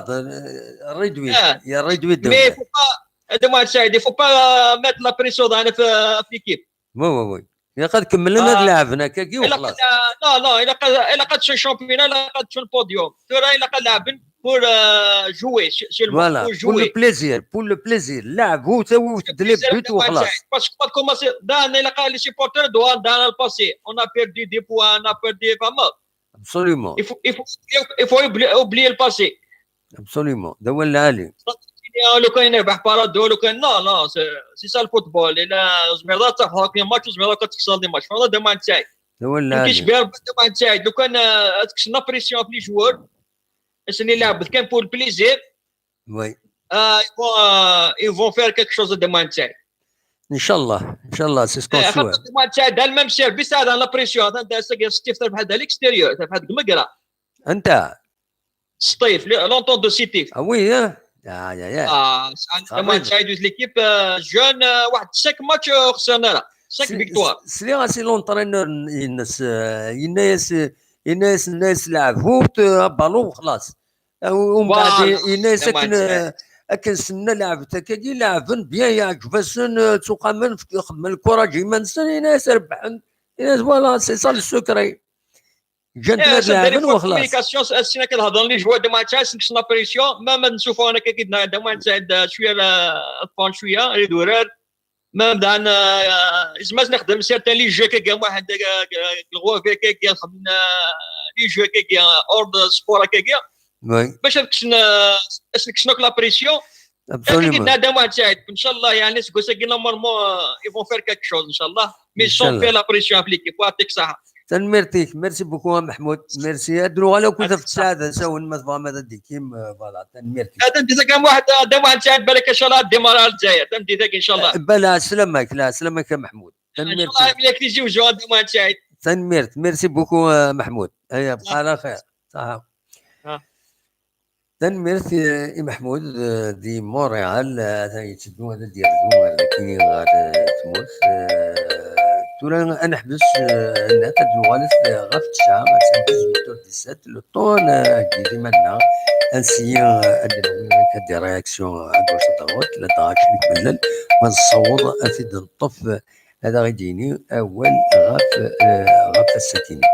réduit, réduit. Mais il faut pas, Dda Muḥend Saɛid, il faut pas mettre la pression dans, في, في l'équipe. Oui, oui, oui. Ilaq ad kemmlen ad leɛben akkagi u xlas. Non, non, ilaq ad, ilaq ad teččen championnat, ilaq ad teččen podium. Tura ilaq ad leɛben pour, euh, jouer seulement, voilà, pour jouer. Pour le plaisir, pour le plaisir. Leɛbut, awit-d les buts u xlas. Parce que ma commencer, dan, ilaq, les supporters doivent dans le passé. On a perdu des points, on a perdu pas mal. Absolument. Il faut, il faut, il faut oublier, oublier le passé. Absolument. D awal lɛali. Lukan yerbeḥ Parado, lukan, non, non, c'est ça le football. Ila tzemreḍ ad tafeḍ des matchs, tzemreḍ ad tekkseḍ des matchs. Fehmeḍ, Dda Muḥend Saɛid. D awal lɛali. Kečč bi Rebbi, Dda Muḥend Saɛid, lukan, euh, ad tekkseḍ la pression ɣef les joueurs, ad sen-ileɛbet kan pour le plaisir. Oui. Euh, ils vont, euh, ils vont faire quelque chose, Dda Muḥend Saɛid. Inchallah, inchallah, c'est ce qu'on souhaite. Dda Muḥend Saɛid, dans le même service, dans la pression, dans le Sétif, terbeḥ à l'extérieur, terbeḥ deg Megra. Anta? Sétif, l'entente de Sétif. Ah oui, hein? Aïe, aïe, aïe. Ah, Dda Muḥend Saɛid, l'équipe, euh, jeune, euh, واحد cinq matchs, euh, خسرنا لها. Cinq victoires. Sliɣ-as i l'entraîneur-ines, euh, yenna-yas, yenna-yas, yenna-yas leɛbut, euh, abalu, xlas. Umbeɛd yenna-yas akken, akken senna leɛbet akkagi, leɛben bien, yeɛǧeb-asen, ttuqamen, xedmen lkuraj i yiman-nsen, yenna-yas rebḥen. Yenna-yas, voilà, c'est ça le secret. Ǧǧan-ten ad leɛben u xlas. Communication, ass-n akka d-hedren les joueurs, Dda Muḥend Saɛid, sen-kksen la pression, même ad nsuffɣen akka, Dda Muḥend Saɛid, cwiya ad ffɣen cwiya, ad idurar. Même dan, euh, yezmer ad nexdem certains les jeux kagi, waḥed, euh, euh, lɣwab kagi, nxedem, euh, les jeux kagi, euh, hors de sport kagi. Oui. Bac ad kksen, euh, ad sen-kksen akk la pression. Absolument. Kagi d Dda Muḥend Saɛid, inchallah, yeɛni, seg wass-agi, normalement, euh, ils vont faire quelque chose, inchallah. Mais sans faire la pression ɣef l'équipe, wa yeɛṭik ṣṣeḥḥa. Tanemmirt-ik, merci beaucoup a Meḥmud, merci. Ad nuɣal akked Ɣef Saɛid Asawen, ma tebɣam ad d-ikim, euh, voilà, tanemmirt-ik. Tanemmirt-ik a Muḥend, a Dda Muḥend Saɛid, balak inchallah ad d-imarar Lezzayer, tameddit-agi inchallah. Eh, bala, ɛeslama-k, la, ɛeslama-k a Meḥmud. Tanemmirt. Inchallah, imlek Tizi Uzzu, a Dda Muḥend Saɛid. Tanemmirt, merci beaucoup a Meḥmud. Aya, bqa ɛla xir. Ṣaḥa. Tanemmirt i, i Meḥmud, eh, di Montréal, eh, atan yetteddu ad d-yerzu ar dagi ɣer, eh, tmurt. Eh, Tura ad neḥbes, eh, ad nuɣalet, eh, ɣef tesɛa, ass-a dix-huit heures dix-sept, le temps, eh, ad d-yili manna, ad nsiyi, eh, ad d-nawi akka des réactions, eh, à gauche à droite, ladɣa akken ikemmel, ma nessaweḍ ad t-id-neṭṭef, eh, ad aɣ-id-yini awal ɣef, eh, ɣef ass-akini,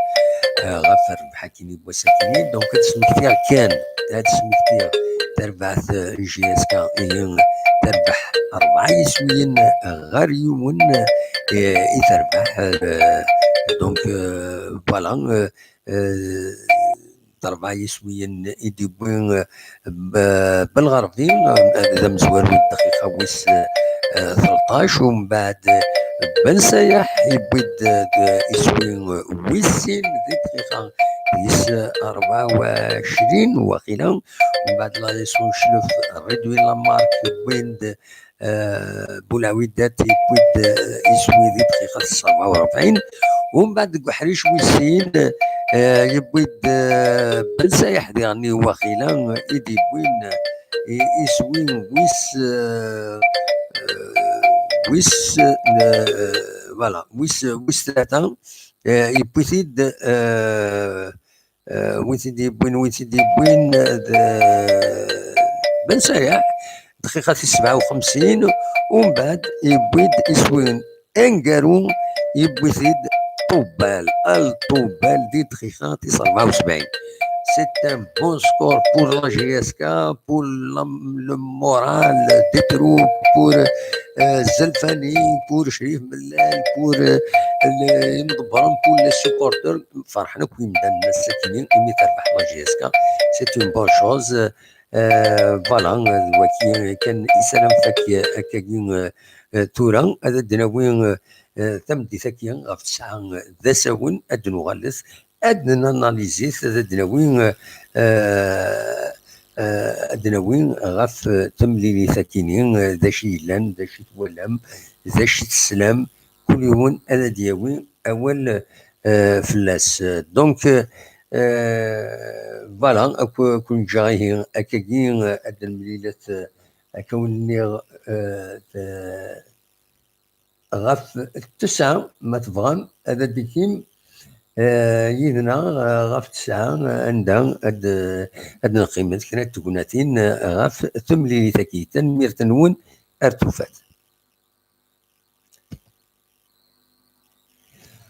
eh, ɣef rrbeḥ-akini n wass-akini. Donc, ad smektiɣ kan, ad smektiɣ tarbaɛt, eh, n J S K, ihi terbeḥ rebɛa yiswiyen ɣer yiwen, eh, i terbeḥ, eh, donc, eh, voilà, eh, eh, d rebɛa yiswiyen i d-yewwi, eh, B-, Belɣerbi, eh, d amezwaru n dqiqa wis, eh, tleṭṭac, umbeɛd, eh, Ben Sayaḥ yewwi-d, eh, d iswi, eh, wis sin di dqiqa wis, eh, rebɛa u ɛecrin waqila, umbeɛd la Yesu Nclef, Redouane Lamarque yewwi-d, eh, Boulaouidat yewwi-d, eh, iswi di dqiqa rebɛa u rebɛin. Umbeɛd deg uḥric wis sin, eh, yewwi-d, eh, Ben Sayaḥ diɣen i waqila i d-yewwin, eh, iswi wis, eh, eh, wis, eh, voilà, wis, wis tlata, eh, yewwi-t-id, eh, eh, win t-id-yewwin, win t-id-yewwin, eh, d Ben Sayaḥ, dqiqa tis sebɛa u xemsin, umbeɛd yewwi-d iswi aneggaru, yewwi-t-id Ṭubbal, Al Ṭubbal di dqiqa tis rebɛa u sebɛin. C'est un bon score pour la J S K, pour la, le moral des troupes, pour, euh, Zelfani, pour Crif Mellal, pour, euh, le, imḍebbren, pour les supporters. Ferḥen akk yimdanen ass-akini imi terbeḥ la J S K. C'est une bonne chose. Euh, voilà, d waki kan i s ara nfak akkagi, euh, euh, tura. Ad d-nawi, euh, euh, tameddit-agi ɣef tesɛa d asawen, ad d-nuɣalet, ad d-nanalizit, ad d-nawi, euh, euh, ad d-nawi ɣef, euh, temlilit-akini, euh, d acu yellan, d acu twalam, d acu teslam, kul yiwen ad d-yawi awal, euh, fell-as. Donc, euh, euh, voilà, ad ku-, ad ken-ǧǧeɣ ihi akkagi, euh, ad d-nemlilet, euh, akka wen-nniɣ, euh, t-, ɣef tesɛa, ma tebɣam, ad d-tikim, euh, yid-neɣ, euh, ɣef tesɛa, euh, anda ad, ad d-neqqimet kra n tegnatin, euh, ɣef temlilit-agi. Tanemmirt-nwen, ar tufat.